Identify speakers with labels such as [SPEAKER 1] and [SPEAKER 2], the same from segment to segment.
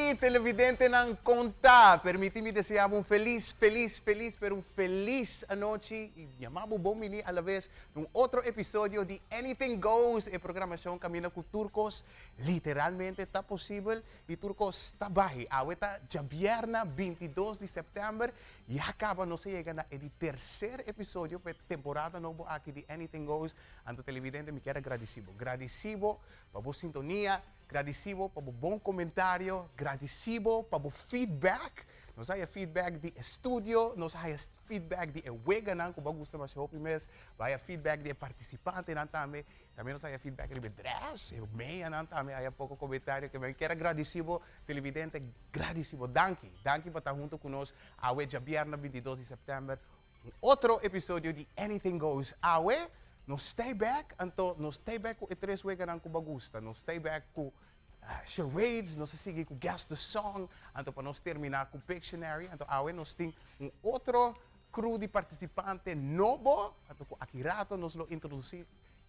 [SPEAKER 1] Hey, televidentenan kon ta? Permiti mi desea bo un felis, felis, felis, pero un felis anochi y yama bo bon bini alavez na un otro episodio di Anything Goes, e programacion caminda cu tur cos literalmente ta posibel y tur cos ta bay. Awe ta djabierna 22 di september, ya caba nos a yega na e di tercer episodio pa e temporada nobo aki di Anything Goes. Anto televidente mi kier a gradici bo, gradici bo pa bo sintonia, Gradisí bo pa bo bon komentario, gradisí bo pa bo feedback. Nos a haya feedback di e studio, nos a haya feedback di e weganan ku bo a gusta masha hopi mes, bo a haya feedback di e partisipantenan tambe, tambe nos a haya feedback riba e dress, e meyanan tambe a haya poko komentario. Ke men kier a gradisí bo, televidente, gradisí bo. Danki, danki pa ta hunto ku nos awe djabièrnè 22 di sèptèmber. Un otro episodio di Anything Goes. Awe nos stay back, anto nos stay back ku e tres weganan ku bo a gusta. Nos stay back ku charades, nos a sigui ku guess the song, anto pa nos termina ku Pictionary. Anto awe nos tin un otro crew di participante nobo, anto ku aki rato nos lo introduci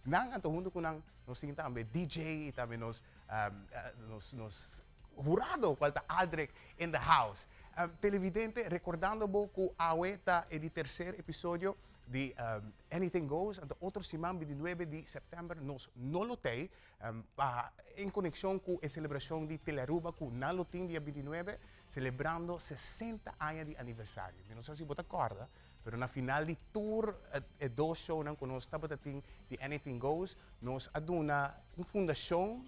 [SPEAKER 1] nan, anto hunto ku nan nos tin tambe DJ y tambe nos nos nos hurado cual ta Aldrich in the house. Televidente, recordando bo cu awe ta e di tercer episodio di Anything Goes, anto otro siman 29 di september nos no lo tey pa en conexion cu e celebracion di Telearuba cu nan lo tin dia 29, celebrando 60 aña di aniversario. Mi no sa si bo ta corda, pero na final di tur e dos shownan cu nos tabata tin di Anything Goes, nos a duna un fundacion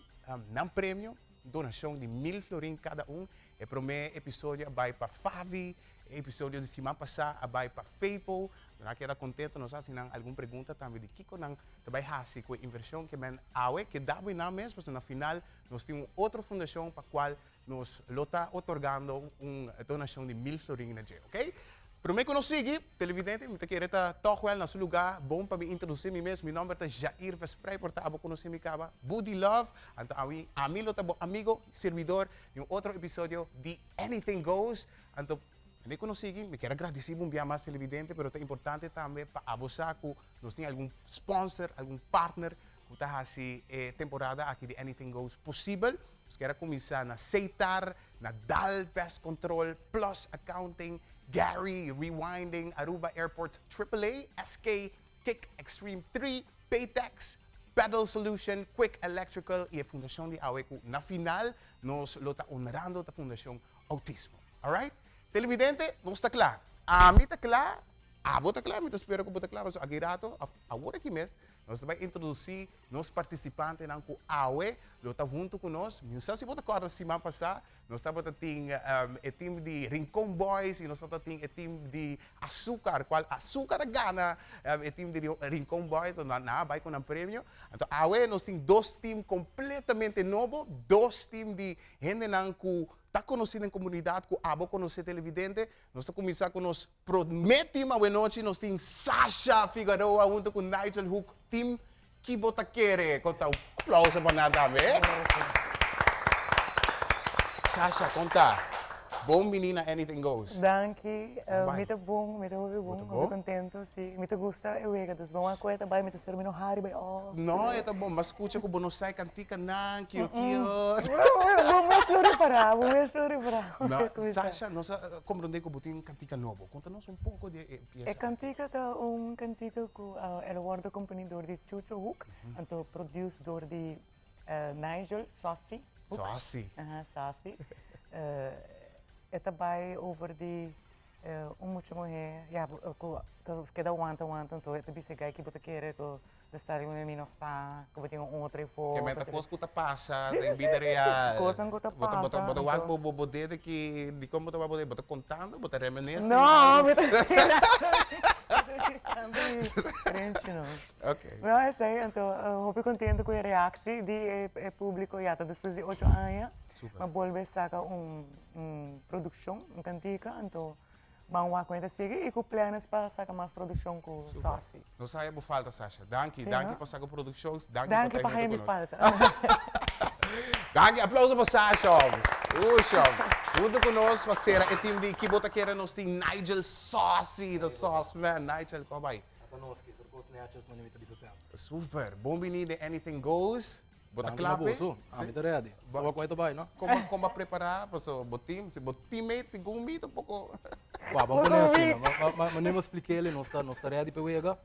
[SPEAKER 1] nan premio, Donashon di mil florin kada un. E promé episodio a bai pa Favi, e episodio di siman pasá a bai pa Fepo. Nan a keda kontentu, nos a hasi nan algun pregunta tambe di kiko nan ta bai hasi ku e invershon ke men awe keda bo nan mes, pasobra na final nos tin un otro fundashon pa kual nos lo ta otorgando un donashon di mil florin na dje, oke? Promé ku nos sigui, televidente, mi ta kere ta tòg wèl na su lugá. Bon pa mi introdusí mi mes. Mi nòmber ta Jair Versprey, por ta abo konosé mi kaba. Budi Love. Anto awi, ami lo ta bo amigo, sirbidor di un otro episodio di Anything Goes. Anto, promé ku nos sigui, mi kier a gradisí bo un bia mas, televidente, pero ta importante tambe pa abo sa ku nos tin algun sponsor, algun partner ku ta hasi e temporada aki di Anything Goes posibel. Nos kier a kuminsá na Seitar, na Dal Pest Control, Plus Accounting, Gary Rewinding, Aruba Airport Triple A, SK, Kick Extreme 3, Paytex, Pedal Solution, Quick Electrical y e fundacion di awe cu na final nos lo ta honrando ta Fundacion Autismo. Alright? Televidente, nos ta cla. Ami ta cla, abo ta cla, mi ta spera cu bo ta cla pasobra aki rato, of awor aki mes, nos ta bay introduci Nos partisipantenan ku awe lo ta huntu ku nos. Mi no sa si bo ta kòrda siman pasá nos tabata tin e tim di Rincon Boys i nos tabata tin e tim di Azúcar, kual Azúcar a gana e tim di Rincon Boys, nan a bai ku nan premio. Anto awe nos tin dos tim kompletamente nobo, dos tim di hendenan ku ta konosí den komunidat, ku abo konosé televidente. Nos ta kuminsá ku nos Promé tim awenochi nos tin Sasha Figueroa hunto ku Nigel Hoek Tim ki bo ta kere? Kon ta un aplauso pa nan tambe. Sasha kon ta? Bon bini na Anything Goes.
[SPEAKER 2] Danki, mi ta bon, mi ta hopi bon, hopi contento, si. Mi ta gusta e wega, dus bon a koe ta bai, mi ta spera mi no hari bai off.
[SPEAKER 1] No, e ta bon, bo a skucha ku bo no sa e kantikanan, kio kio.
[SPEAKER 2] Bo mes lo repará, bo mes lo repará.
[SPEAKER 1] No, Sasha, nos a comprende cu bo tin un cantica nobo. Conta nos un poco di e pieza.
[SPEAKER 2] E cantica ta un cantica cu el a wordo componi door di Chucho Hoek, anto produce door di Nigel Saucy Hoek.
[SPEAKER 1] Saucy.
[SPEAKER 2] Aha, Saucy. E ta bay over di un mucha muhe, ya, cu ta keda wanta wanta, anto e ta bisa e guy ki bo ta kere cu Ta sta riba mi no sa ku bo tin un otro efo.
[SPEAKER 1] Ke meta kos ku ta pasa den bida real.
[SPEAKER 2] Kosnan ku ta pasa.
[SPEAKER 1] Bo ta wak bo dede ki dikon bo ta wak bo dede? Bo ta kontando? Bo ta reminisce?
[SPEAKER 2] No, mi ta mirando di no. No esei anto hopi kontento ku e reaksi di e publiko ya ta despues di ocho aña mi a bolbe saka un produkshon un kantika anto Ban wak cu ta sigui y cu planes pa saca mas produccion cu Saucy.
[SPEAKER 1] No sa haya bo falta Sasha. Danki, danki pa saca produccion,
[SPEAKER 2] danki pa ta
[SPEAKER 1] hunto
[SPEAKER 2] cu nos. Falta.
[SPEAKER 1] Danki, aplauso pa Sasha hombre. Ush hombre. Hunto cu nos pa cera e team di Ki Bo Ta Kere nos tin Nigel Saucy, the sauce man. Nigel, con a bay?
[SPEAKER 3] Ata nos ki, tur cos neaches mane mi ta bisa semper.
[SPEAKER 1] Super, bon bini den Anything Goes. Bo ta
[SPEAKER 3] Danki
[SPEAKER 1] kla
[SPEAKER 3] na
[SPEAKER 1] p'e?
[SPEAKER 3] boso. Ami ta ready.
[SPEAKER 1] Bo-
[SPEAKER 3] Sa wak ta bai, no?
[SPEAKER 1] Kon kon bo a prepará? Paso bo team, si bo teammates segun mi ta un poko.
[SPEAKER 3] Wak, ban pone asina. Ma ma ma manera mi a splik'é, nos ta nos ta ready p'e wega.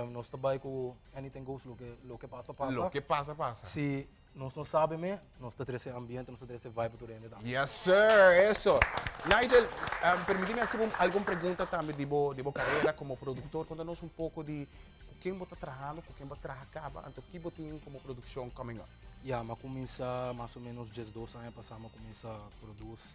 [SPEAKER 3] Nos ta bai ku anything goes, loke loke pasa pasa.
[SPEAKER 1] Loke pasa pasa.
[SPEAKER 3] Si nos no sabi me, nos ta trese ambiente, nos ta trese vibe pa tur hende tambe.
[SPEAKER 1] Yes sir, eso. Nigel, permiti mi hasi bo algun pregunta tambe di bo di bo carera como productor. Conta nos un poco di cu ken bo ta trahando, cu ken bo a traha caba, anto ki bo tin como produccion coming up.
[SPEAKER 3] Ya, mi a cuminsa mas o menos diesdos aña pasa mi a cuminsa produce.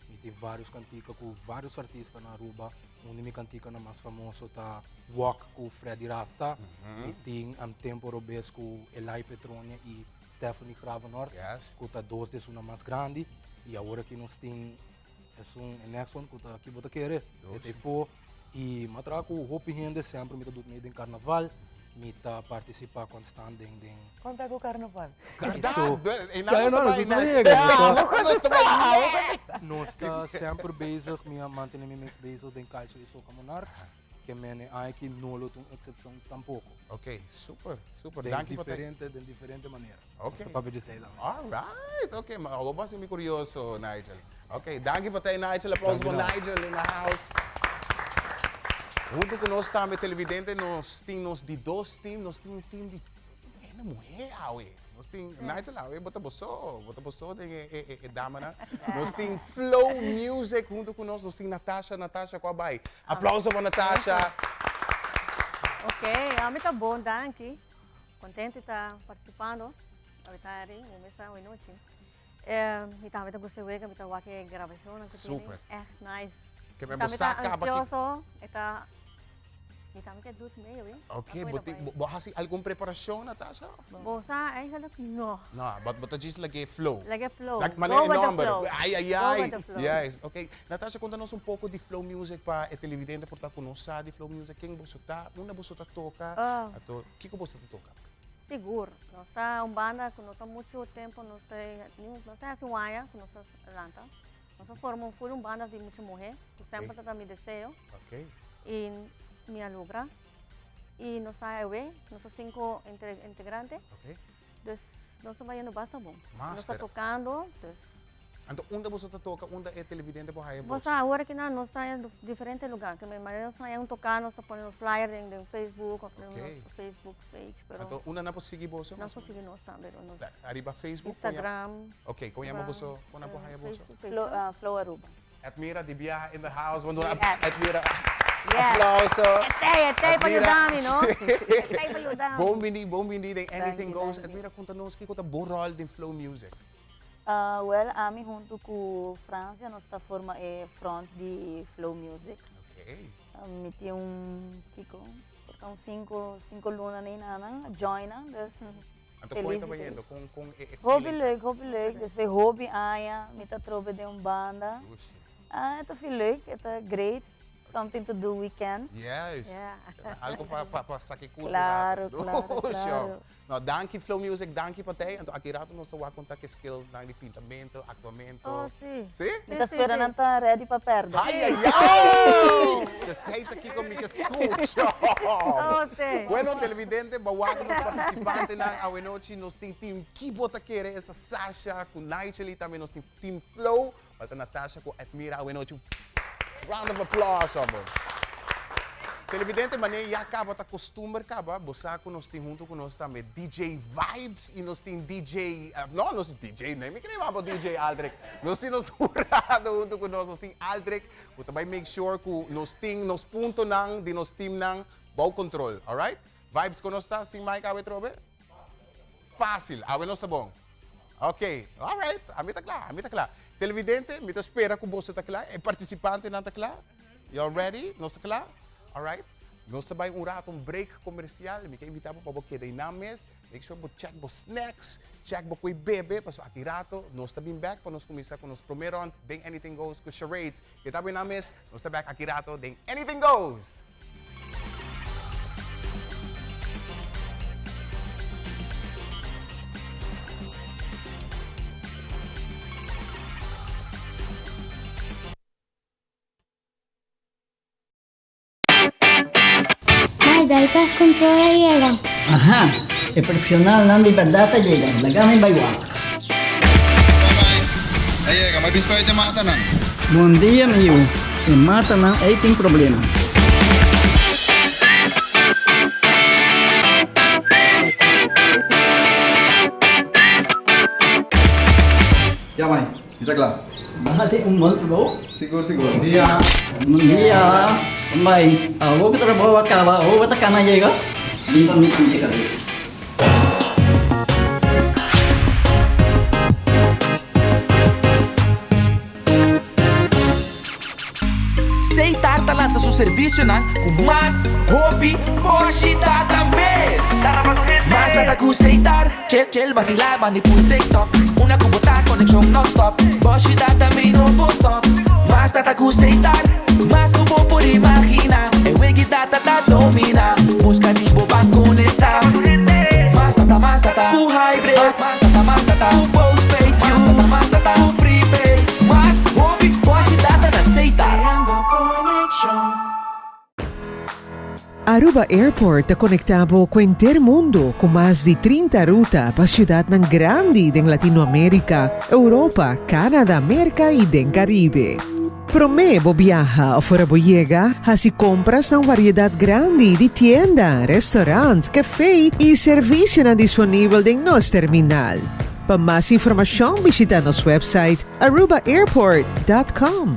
[SPEAKER 3] Mi tin varios cantica cu varios artista na Aruba. Un di mi canticanan mas famoso ta Walk cu Freddy Rasta. Mi tin Tempo Robes cu Elai Petronia y Stephanie Gravenhorst, cu ta dos di esunnan mas grandi. Y awor aki nos tin esun, e next one cu ta Ki Bo Ta Kere, e ta efo. Y mi a traha cu hopi hende, semper mi ta doet mee den carnaval, mi ta participa constant den den.
[SPEAKER 2] Con ta cu carnaval?
[SPEAKER 1] Berdad, e nan nos ta bay next. Nos ta bay next.
[SPEAKER 3] Nos ta semper bezig, mi a mantene mi mes bezig den Kaiso y Soca Monarch, ke mene aki no lo ta un excepcion tampoco.
[SPEAKER 1] Ok, super, super.
[SPEAKER 3] Den
[SPEAKER 1] Danki pa ta.
[SPEAKER 3] diferente, den diferente manera.
[SPEAKER 1] Ok.
[SPEAKER 3] Nos ta papia djesei tambe.
[SPEAKER 1] All right, ok, ma awor bo a haci mi curioso, Nigel. Ok, danki pa ta Nigel, aplauso pa Nigel in the house. Hunto cu nos tambe televidente nos tin nos di dos team, nos tin un team di hende muhe awe. Nos tin, Nigel awe bo ta bo so, bo ta bo so den e e e damanan. Nos tin Flow Music hunto cu nos, nos tin Natasha, Natasha cu a bay. Aplauso pa Natasha.
[SPEAKER 4] Ok, ami ta bon danki. Contento di ta participando awe tardi, bo mesa awe nochi. Mi tambe ta gusta e wega, mi ta wak e grabacionnan cu tiene.
[SPEAKER 1] Super.
[SPEAKER 4] Echt nice.
[SPEAKER 1] Ke men
[SPEAKER 4] Mi
[SPEAKER 1] bo
[SPEAKER 4] tambe
[SPEAKER 1] sa
[SPEAKER 4] ta
[SPEAKER 1] caba ki.
[SPEAKER 4] ansioso, e ta, mi tambe ke doet mee hoor.
[SPEAKER 1] Ok, bo tin, bo a haci algun preparacion Natasha of no?
[SPEAKER 4] Bo sa eigenlijk no.
[SPEAKER 1] No, but bo ta djis lag'e flow.
[SPEAKER 4] Lag'e flow.
[SPEAKER 1] Like manera
[SPEAKER 4] Go
[SPEAKER 1] e
[SPEAKER 4] with the
[SPEAKER 1] nomber.
[SPEAKER 4] flow.
[SPEAKER 1] Ay ay
[SPEAKER 4] Go
[SPEAKER 1] ay.
[SPEAKER 4] with the flow.
[SPEAKER 1] Yes, ok. Natasha conta nos un poco di Flow Music pa e televidente por ta cu no sa di Flow Music. Ken boso ta, unda boso ta toca, ato kico boso ta toca?
[SPEAKER 4] Sigur. Nos ta un banda cu no ta mucho tempo nos ta nos ta haci un aña cu nos ta lanta. Nos a forma un full un banda di mucha muhe cu semper ta ta mi deseo. Y mi a logra. Y nos ta awe, nos ta cinco integrante. Dus nos ta bayendo basta bon. Nos ta tocando, dus.
[SPEAKER 1] Anto unda boso ta toca, unda e televidente por haya boso?
[SPEAKER 4] Bo sa awor aki nan nos ta en diferente lugar, ke manera nos haya un toca nos ta pone nos flyer den Facebook of den nos Facebook page, pero.
[SPEAKER 1] Anto unda nan por sigui boso?
[SPEAKER 4] Nan por sigui nos tambe den nos.
[SPEAKER 1] Ariba Facebook?
[SPEAKER 4] Instagram.
[SPEAKER 1] Ok, kon yama boso, kon nan por haya boso?
[SPEAKER 5] Flow Aruba.
[SPEAKER 1] Edmira di biaha in the house, bo duna Edmira aplauso.
[SPEAKER 4] Etey, etey pa yuda mi no. Etey pa yuda mi.
[SPEAKER 1] Bon bini, bon bini den Anything Goes. Edmira konta nos kiko ta bo rol den Flow Music?
[SPEAKER 5] Wel, ami hunto ku Francia nos ta forma e front di Flow Music. Mi tin un kiko, por ta un sinku, sinku luna neinanan a join nan, dus
[SPEAKER 1] Anto kon e ta bayendo? Kon kon e feeling?
[SPEAKER 5] Hopi leuk, hopi leuk. Despues hopi aña mi ta trobe den un banda. Ah, e ta feel leuk, e ta great. Something to do weekends.
[SPEAKER 1] Juist. Algo pa pa pa saki kurpo.
[SPEAKER 5] Claro, claro, claro.
[SPEAKER 1] No, danki Flow Music, danki pa tei. Anto aki rato nos ta wak konta ke skills nan di pintamento, aktuamento.
[SPEAKER 4] Oh, si.
[SPEAKER 1] Si?
[SPEAKER 5] Mi ta spera nan ta ready pa perde.
[SPEAKER 1] Ai, ai, ai! Esei ta kiko mi ke skucha.
[SPEAKER 4] Oh, te.
[SPEAKER 1] Bueno, televidente, bo wak nos partisipantenan awenochi. Nos tin Team Ki Bo Ta Kere, esta Sasha ku Nigel i tambe nos tin Team Flow. Falta Natasha ku Edmira awenochi. Round of applause, homber. Televidente, mane ya kaba ta kostumber kaba, bo sa ku nos tin huntu ku nos tambe DJ Vibes i nos tin DJ, no, nos tin DJ, no mi kere wak DJ Aldrich. Nos tin nos hurado huntu ku nos, nos tin Aldrich ku ta bai make sure ku nos tin nos puntonan di nos teamnan bou kontrol, alright? Vibes, kon nos ta sin mic awe trobe? Fácil, awe nos ta bon. Ok, alright, ami ta kla, ami ta kla. Televidente, mi ta spera ku boso ta kla, e partisipantenan ta kla. Y'all ready? Nos ta kla? Alright. Nos ta bai un rato un break komersial. Mi ke invitá bo pa bo keda einan mes. Make sure bo check bo snacks, check bo koe bebe, pasobra aki rato nos ta bin bèk pa nos kuminsá ku nos promé rònt den Anything Goes ku Charades. Keda bo einan mes, nos ta bèk aki rato den Anything Goes!
[SPEAKER 6] Mai, dal pest control a yega.
[SPEAKER 7] Aha.
[SPEAKER 6] E profesionalnan di berdad a yega, laga mi bai wak.
[SPEAKER 7] Bye bye. A yega, bai bin spuit e matanan.
[SPEAKER 6] Bon dia mi yu, e matanan ei tin problema.
[SPEAKER 7] Ya mai, mi ta kla.
[SPEAKER 6] Bo hasi un bon trabou.
[SPEAKER 7] Sigur sigur. Bon dia.
[SPEAKER 6] Bon dia. Mai, awor ku trabou a kaba, awor bo ta kana yega? Bin pa mi pinche kabes.
[SPEAKER 8] Seitar ta lansa su servisionan ku mas hopi boshi data mes. Mas data ku Seitar, chel chel basila bandi pul TikTok. Una ku bo ta konekshon nonstop, boshi data mi no por stop. Mas data ku Seitar, mas ku bo por imagina. E wegi data ta domina, buska di bo pa konekta. Mas data, mas data ku hybrid, mas data, mas data ku postpaid, mas data, mas data ku prepaid. Mas hopi boshi data na Seitar.
[SPEAKER 9] Aruba Airport ta conecta bo cu henter mundo cu mas di 30 ruta pa ciudadnan grandi den Latinoamerica, Europa, Canada, Merca y den Caribe. Prome bo biaha of ora bo yega, haci compras na un variedad grandi di tienda, restaurant, cafe y servicionan disponibel den nos terminal. Pa mas informacion bishita nos website arubaairport.com.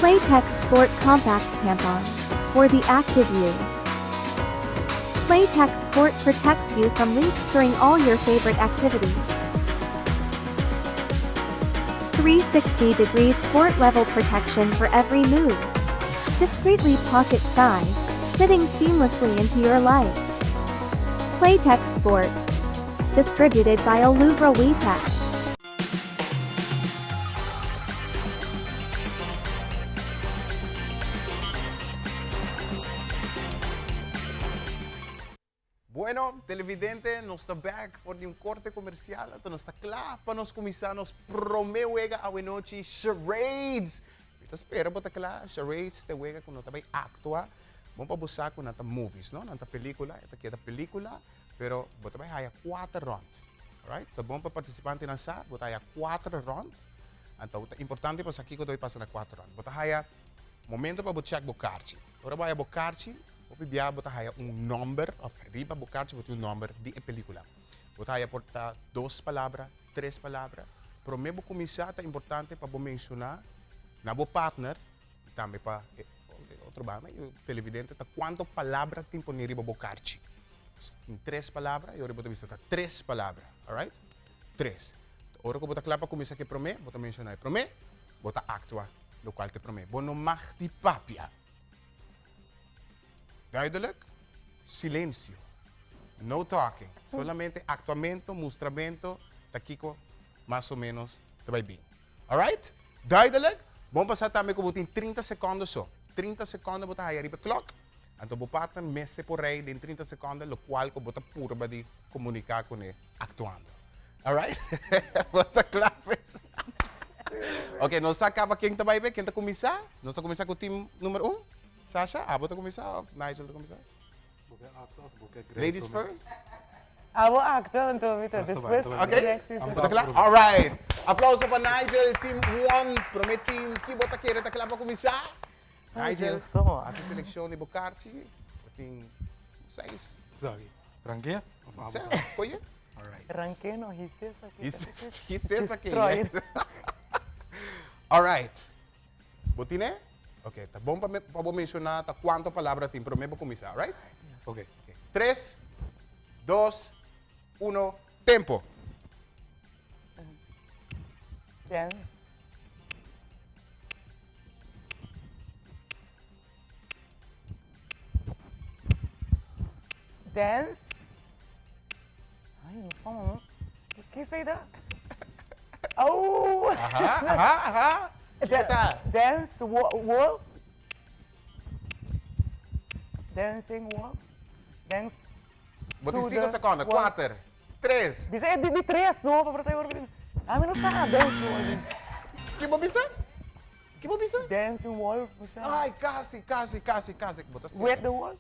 [SPEAKER 10] Playtex Sport Compact Tampons for the active you. Playtex Sport protects you from leaks during all your favorite activities. 360 degree sport level protection for every move. Discreetly pocket sized, fitting seamlessly into your life. Playtex Sport. Distributed by Oluvra WeTech.
[SPEAKER 1] Bueno, televidente, nos ta back for di un corte comercial, anto nos ta cla pa nos cuminsa nos prome wega awenochi, Charades! Mi ta spera bo ta cla, Charades ta e wega cu no ta bay actua, bon pa bo sa cu nan ta movies, no? Nan ta pelicula, e ta keda pelicula, pero bo ta bay haya cuater rond, alright? Ta bon pa participantenan sa, bo ta haya cuater rond, anto ta importante pa sa kico ta bay pasa na cuater rond. Bo ta haya momento pa bo check bo carchi, ora bo haya bo carchi, Hopi bia bo ta haya un nomber of riba bo karchi bo tin un nomber di e pelicula. Bo ta haya por ta dos palabra, tres palabra. Prome bo cuminsa ta importante pa bo menciona na bo partner y tambe pa e otro banda y e televidente ta cuanto palabra tin poni riba bo karchi. Si tin tres palabra y ora bo ta bisa ta tres palabra, alright? Tres. Ora cu bo ta cla pa cuminsa cu e prome, bo ta menciona e prome, bo ta actua locual ta e prome. Bo no mag di papia. Duidelijk, silencio. No talking. Solamente actuamento, mustramento ta kico mas o menos ta bay bin. Alright? Duidelijk? Bon pa sa tambe cu bo tin 30 secondo so. 30 secondo bo ta haya riba e klok. Anto bo partner mester por rey den 30 secondo locual cu bo ta purba di comunica cune actuando. Alright? Bo ta kla pues? Ok, nos ta kaba ken ta bai be, ken ta kuminsá? Nos ta kuminsá ku team number un. Sasha, abo ta kuminsá òf Nigel ta kuminsá?
[SPEAKER 3] Bo ke akto òf bo ke grei
[SPEAKER 1] Ladies
[SPEAKER 3] promé?
[SPEAKER 1] first.
[SPEAKER 2] Abo akto, anto mi ta
[SPEAKER 3] Nos ta bai,
[SPEAKER 2] despues
[SPEAKER 3] ta bai.
[SPEAKER 1] Ok,
[SPEAKER 2] next week.
[SPEAKER 1] bo ta kla? Alright. Aplauso pa Nigel, team one, promé team. Ki bo ta kere ta kla pa kuminsá?
[SPEAKER 2] Ay,
[SPEAKER 1] Nigel,
[SPEAKER 2] Dios, so.
[SPEAKER 1] hasi selekshon di bo karchi. Bo tin seis.
[SPEAKER 3] Sorry. Rankia òf abo?
[SPEAKER 1] Sè, koye.
[SPEAKER 3] Alright.
[SPEAKER 2] Ranke no, hise esaki.
[SPEAKER 1] Hise esaki.
[SPEAKER 2] Destroyer.
[SPEAKER 1] Alright. Bo tin e? Ok, ta bon pa me, pa bo menciona ta cuanto palabra tin prome bo cuminsa, alright?
[SPEAKER 3] Ok.
[SPEAKER 1] Ok. Tres, dos, uno, tempo!
[SPEAKER 2] Dance. Dance. Ay, no sa no. Ki sa ita? Au!
[SPEAKER 1] Aha, aha, aha. Kiko ta?
[SPEAKER 2] Dance wolf. Dancing wolf. Dance.
[SPEAKER 1] Bo tin sinku sekondo. Kuater, tres.
[SPEAKER 2] Bisa e di tres no, pa por ta. Ami no sa dance wolf.
[SPEAKER 1] Ki bo bisa? Ki bo bisa?
[SPEAKER 2] Dancing wolf, bo sa.
[SPEAKER 1] Ay, kasi, kasi, kasi, kasi. Bo ta
[SPEAKER 2] With the wolf?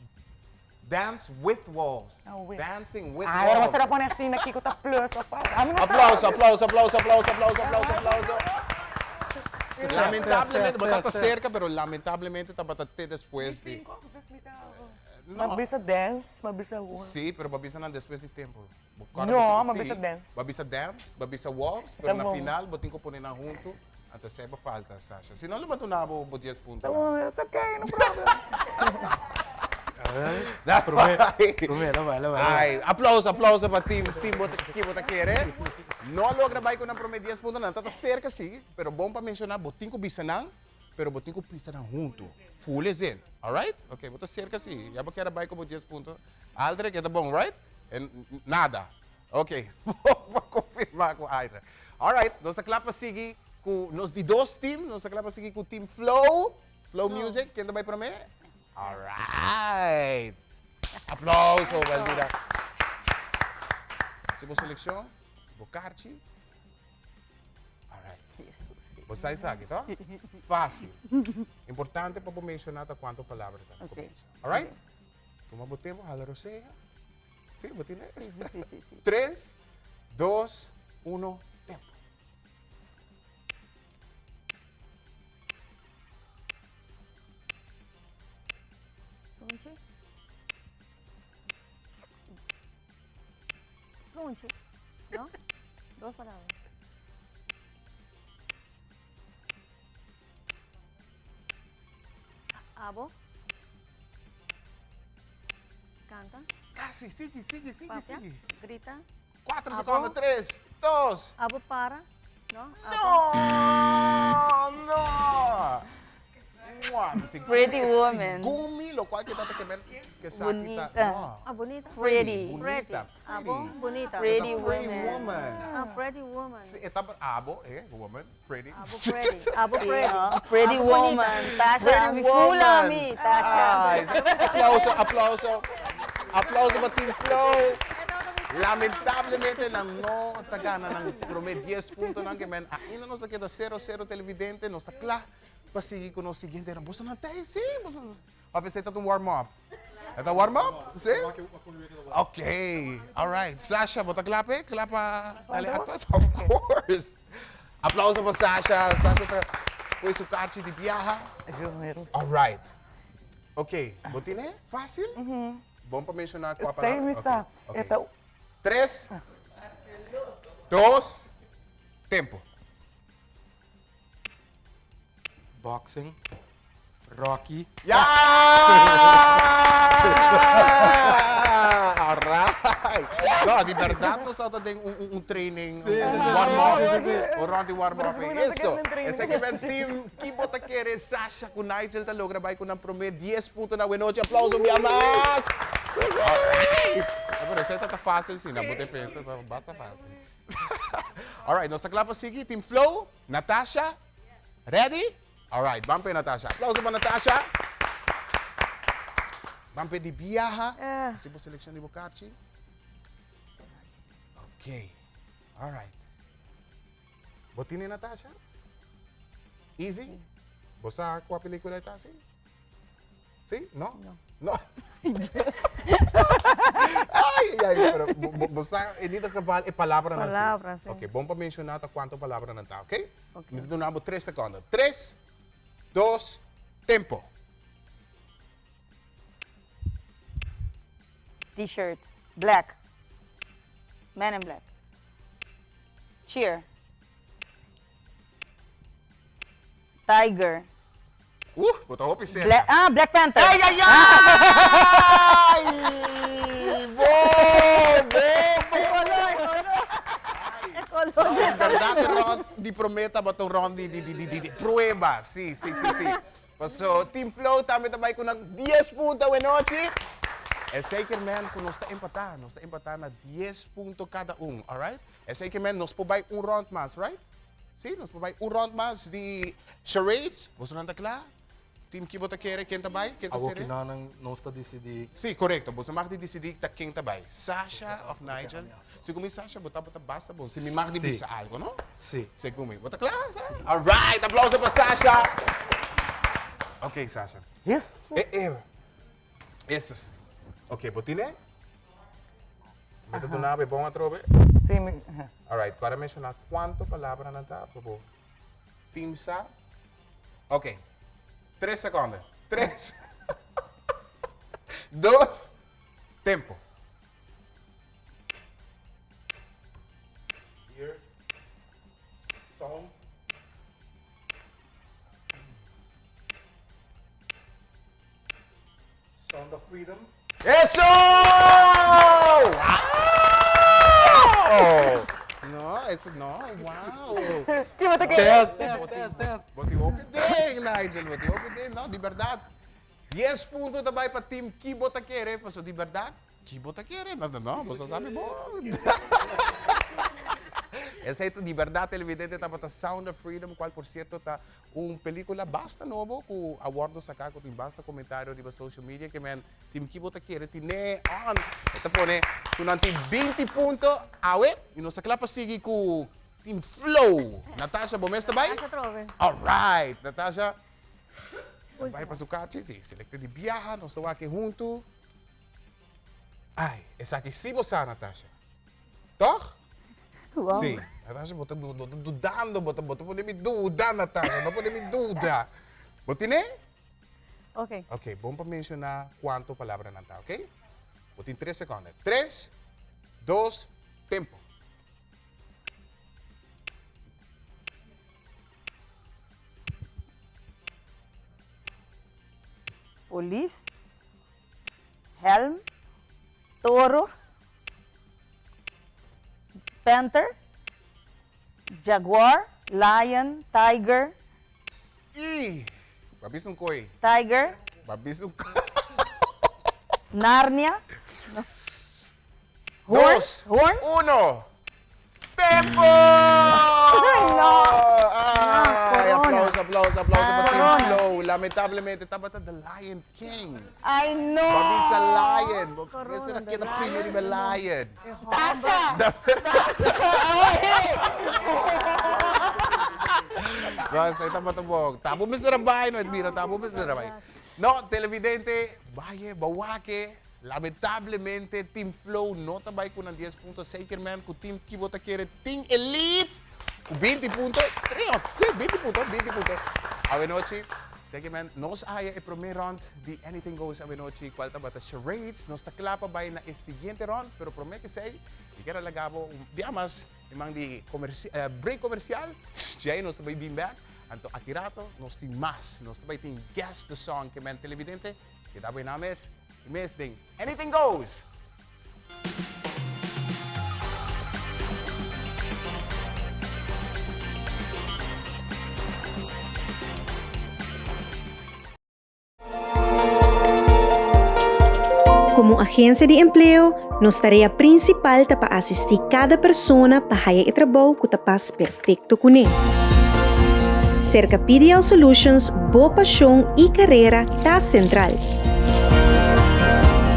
[SPEAKER 1] Dance with Wolves.
[SPEAKER 2] Ah, with.
[SPEAKER 1] Dancing with
[SPEAKER 2] Ah, pero
[SPEAKER 1] Wolves.
[SPEAKER 2] bo a pone asina kiko ta plus of Ami no sa.
[SPEAKER 1] Aplauso, aplauso, aplauso, aplauso, aplauso, aplauso, aplauso. Lamentablemente, bo tabata cerca, pero lamentablemente tabata te despues di.
[SPEAKER 2] No. M'a bisa dance, m'a bisa wolves.
[SPEAKER 1] Sí, pero bo a bisa nan despues di tempo. Bo corda
[SPEAKER 2] No,
[SPEAKER 1] bo tin-
[SPEAKER 2] m'a bisa
[SPEAKER 1] sí,
[SPEAKER 2] dance.
[SPEAKER 1] Bo a bisa dance, bo a bisa wolves, pero
[SPEAKER 2] Ta
[SPEAKER 1] na
[SPEAKER 2] bon.
[SPEAKER 1] final bo tin cu pone nan hunto, anto esey bo falta, Sasha. Si no lo bo duna bo bo dies punto.
[SPEAKER 2] Ta bon, it's okay, no problem.
[SPEAKER 3] Prome, prome, lo bai, lo bai.
[SPEAKER 1] Ay, aplauso, aplauso pa team, team bo ta, ki bo ta kere. No a logra bai cu nan prome dies punto, nan ta ta cerca si, pero bon pa menciona, bo tin cu bisa nan, pero bo tin cu pisa nan hunto. Full is in, alright? Ok, bo ta cerca si, ya bo kier a bai cu bo dies punto. Aldrich, e ta bon, right? En nada. Ok, bo confirma cu Aldrich. Alright, nos ta cla pa sigui cu nos di dos team, nos ta cla pa sigui cu team Flow, Flow Music, ken ta bai prome? Alright. Aplauso, Valdira. Hasi bo seleccion, bo karchi. Alright. Bo sa esaki, to? Fácil. Importante pa bo menciona ta cuanto palabra ta na comienzo. Alright? Tuma bo tempo, hala rosea. Sí, bo tine?
[SPEAKER 5] Sí, sí, sí, sí, sí.
[SPEAKER 1] Tres, dos, uno, tempo.
[SPEAKER 4] Sunchi. Sunchi. No? Dos palabras. Abo. Canta.
[SPEAKER 1] Casi, sigui, sigui, sigui,
[SPEAKER 4] Papia.
[SPEAKER 1] sigui.
[SPEAKER 4] Grita.
[SPEAKER 1] Cuatro
[SPEAKER 4] Abo.
[SPEAKER 1] secondo, tres, dos.
[SPEAKER 4] Abo para. No? Abo.
[SPEAKER 1] No, no. Mua,
[SPEAKER 5] Pretty woman.
[SPEAKER 1] Segun mi, locual ke tata ke men ke sa
[SPEAKER 5] Bunita.
[SPEAKER 1] kita. No.
[SPEAKER 4] Ah, bunita.
[SPEAKER 5] Pretty.
[SPEAKER 1] Bunita.
[SPEAKER 4] Abo, bunita.
[SPEAKER 5] Pretty
[SPEAKER 1] Pretty
[SPEAKER 5] woman.
[SPEAKER 1] woman.
[SPEAKER 4] Ah, pretty woman.
[SPEAKER 1] Si, e ta abo, eh, woman, pretty.
[SPEAKER 4] Abo pretty. Abo pretty.
[SPEAKER 5] Ah, pretty
[SPEAKER 4] Abo bunita.
[SPEAKER 5] woman. Tasha,
[SPEAKER 1] Pretty
[SPEAKER 5] mi
[SPEAKER 1] woman.
[SPEAKER 5] fula mi, Tasha.
[SPEAKER 1] Ay, aplauso, aplauso. Aplauso pa Team Flow. Lamentablemente nan no ta gana nan prome 10 puntonan ke men ainda nos ta keda 0-0 televidente, nos ta kla pa sigui ku nos siguiente ronda. Boso nan ta ei? Sí, boso. Of esei ta un warm up? E ta warm up? Sí? Ok, alright. Sasha, bo ta kla p'e? Kla pa dale atrás? Of course. Aplauso pa Sasha. Sasha ta poi su karchi di biaha. Alright. Ok, bo tine? Fácil? Bon pa menshoná kua palabra.
[SPEAKER 2] Esei mi sa.
[SPEAKER 1] Ok,
[SPEAKER 2] E ta.
[SPEAKER 1] Tres, dos, tempo.
[SPEAKER 3] Boxing, Rocky.
[SPEAKER 1] Ya! Alright. No, di berdad nos tabata den un, un, un training, un, un warm up, un rond di warm up. Eso. Esaki ke ben team ki bo ta kere Sasha ku Nigel ta logra bai ku nan prome 10 punto na wenochi. Aplauso un bia mas. Alright. Pero esei ta ta fácil si, na bo defensa ta basta fácil. Alright, nos ta kla pa sigui. Team Flow, Natasha, ready? Alright, ban p'e Natasha. Aplauso pa Natasha. Ban p'e di biaha. Hasi bo seleccion di bo karchi. Ok, alright. Bo tine Natasha? Easy? Bo sa kua pelicula e ta hasi? Sí? No?
[SPEAKER 5] No.
[SPEAKER 1] No. Ay, ay, ay, pero bo, bo, bo sa en ieder geval e palabranan sí.
[SPEAKER 4] Palabra, sí.
[SPEAKER 1] Ok, bon pa menciona ta cuanto palabranan ta, ok?
[SPEAKER 4] Ok.
[SPEAKER 1] Mi ta duna bo tres secondo. Tres, dos, tempo.
[SPEAKER 5] T-shirt, black. Man in black. Cheer. Tiger.
[SPEAKER 1] Uh, bo ta hopi cerca.
[SPEAKER 5] Black, ah, Black Panther.
[SPEAKER 1] Ay, ay, ay! Bo, bo, bo.
[SPEAKER 4] Color.
[SPEAKER 1] No, en verdad e rond di prome tabata un rond di, di, di, di, di, di prueba. Si, si, si, si. Paso Team Flow tambe ta bai cu nan dies punto awenochi. E zeker men cu nos ta empata. Nos ta empata na dies punto cada un, alright? E zeker men nos por bai un rond mas, right? Sí, nos por bai un rond mas di charades. Bosonan ta kla? Team ki bo ta kere ken ta bai? Ken ta
[SPEAKER 3] Awor
[SPEAKER 1] sere?
[SPEAKER 3] kinanan nos ta disidí.
[SPEAKER 1] Sí, korekto. Boso mag di disidí ta ken ta bai. Sasha of Nigel? Segun mi Sasha bo tabata basta bon. Si mi mag di
[SPEAKER 3] Sí.
[SPEAKER 1] bisa algo, no?
[SPEAKER 3] Sí.
[SPEAKER 1] Segun mi. Bo ta kla, Sasha? Alright! Aplauso pa Sasha! Ok, Sasha.
[SPEAKER 2] Hesus!
[SPEAKER 1] Eh, eh. Eso sí. Ok, bo tine? Mi ta duna bo bon atrobe?
[SPEAKER 2] Sí, mi.
[SPEAKER 1] Alright, ku a menshoná kuantu palabranan ta pa bo team sa. Ok, tres sekonde. Tres, dos, tempo.
[SPEAKER 3] Hear sound. Sound of Freedom.
[SPEAKER 1] Eso! Wow! No, eso no, wow.
[SPEAKER 2] Ki bo ta kere?
[SPEAKER 3] Test, test, test, test.
[SPEAKER 1] Bo tin hopi den, Nigel, bo tin hopi den. No, di berdad. Dies punto ta bai pa team Ki Bo Ta Kere, paso di berdad, Ki bo ta kere? No, no, no, bo sa sabi bon. Esei ta di berdad televidente tabata Sound of Freedom, cual por cierto ta un pelicula basta nobo cu a wordo saca cu tin basta comentario riba social media ke men team Ki Bo Ta Kere tine on. E ta pone cu nan tin binti punto awe y nos ta cla pa sigui cu Team Flow. Natasha, bo mes ta bai?
[SPEAKER 4] Natasha trobe.
[SPEAKER 1] Alright, Natasha ta bai pa su kachi, si, selecte di biaha, nos ta wak huntu. Ai, esaki sí bo sa, Natasha. Toch?
[SPEAKER 5] Wow.
[SPEAKER 1] Sí. Natasha, bo ta, bo ta dudando, bo ta, bo ta pone mi duda, Natasha. No pone mi duda. Bo tine?
[SPEAKER 4] Ok.
[SPEAKER 1] Ok, bon pa menciona cuanto palabra nan ta, ok? Bo tin tres seconde. Tres, dos, tempo.
[SPEAKER 5] Polis. Helm, toro, panther, jaguar, lion, tiger.
[SPEAKER 1] Ih! Ba bisa un koi.
[SPEAKER 5] Tiger.
[SPEAKER 1] Ba bisa un koi.
[SPEAKER 5] Narnia. Horns,
[SPEAKER 1] Dos,
[SPEAKER 5] horns.
[SPEAKER 1] uno. Tempo!
[SPEAKER 5] No.
[SPEAKER 1] Ay, aplauso, aplauso, aplauso pa Team
[SPEAKER 5] Corona.
[SPEAKER 1] Flow. Lamentablemente tabata The Lion King.
[SPEAKER 5] Ay, no.
[SPEAKER 1] Bo bisa Lion. Bo
[SPEAKER 4] Corona,
[SPEAKER 1] mester a
[SPEAKER 4] The
[SPEAKER 1] keda
[SPEAKER 4] Lion
[SPEAKER 1] primi riba
[SPEAKER 4] King.
[SPEAKER 1] Lion.
[SPEAKER 5] Tasha!
[SPEAKER 1] Tasha!
[SPEAKER 5] Ay!
[SPEAKER 1] No, esei tabata bon. Ta bo mester a bai, no, Edmira, ta bo mester a bai. No, televidente, baye, bo wak e. Lamentablemente Team Flow no ta bai ku nan dies punto, zeker men ku team ki bo ta kere tin e lead ku binti punto, si binti punto, binti punto awenochi. Zeker men nos a haya e prome rond di Anything Goes awenochi kual tabata charades, nos ta kla pa bai na e siguiente rond, pero prome ke esei mi kier a laga bo un bia mas e man di break comercial, djei nos ta bai bin bek, anto aki rato nos tin mas, nos ta bai tin guess the song ke men televidente keda bo e nan mes. I mes den Anything Goes!
[SPEAKER 11] Komo agensia di empleo, nos tarea prinsipal ta pa asistí kada persona pa haya e trabou ku ta pas perfekto kuné. Serka PDL Solutions bo pashon i karera ta sentral.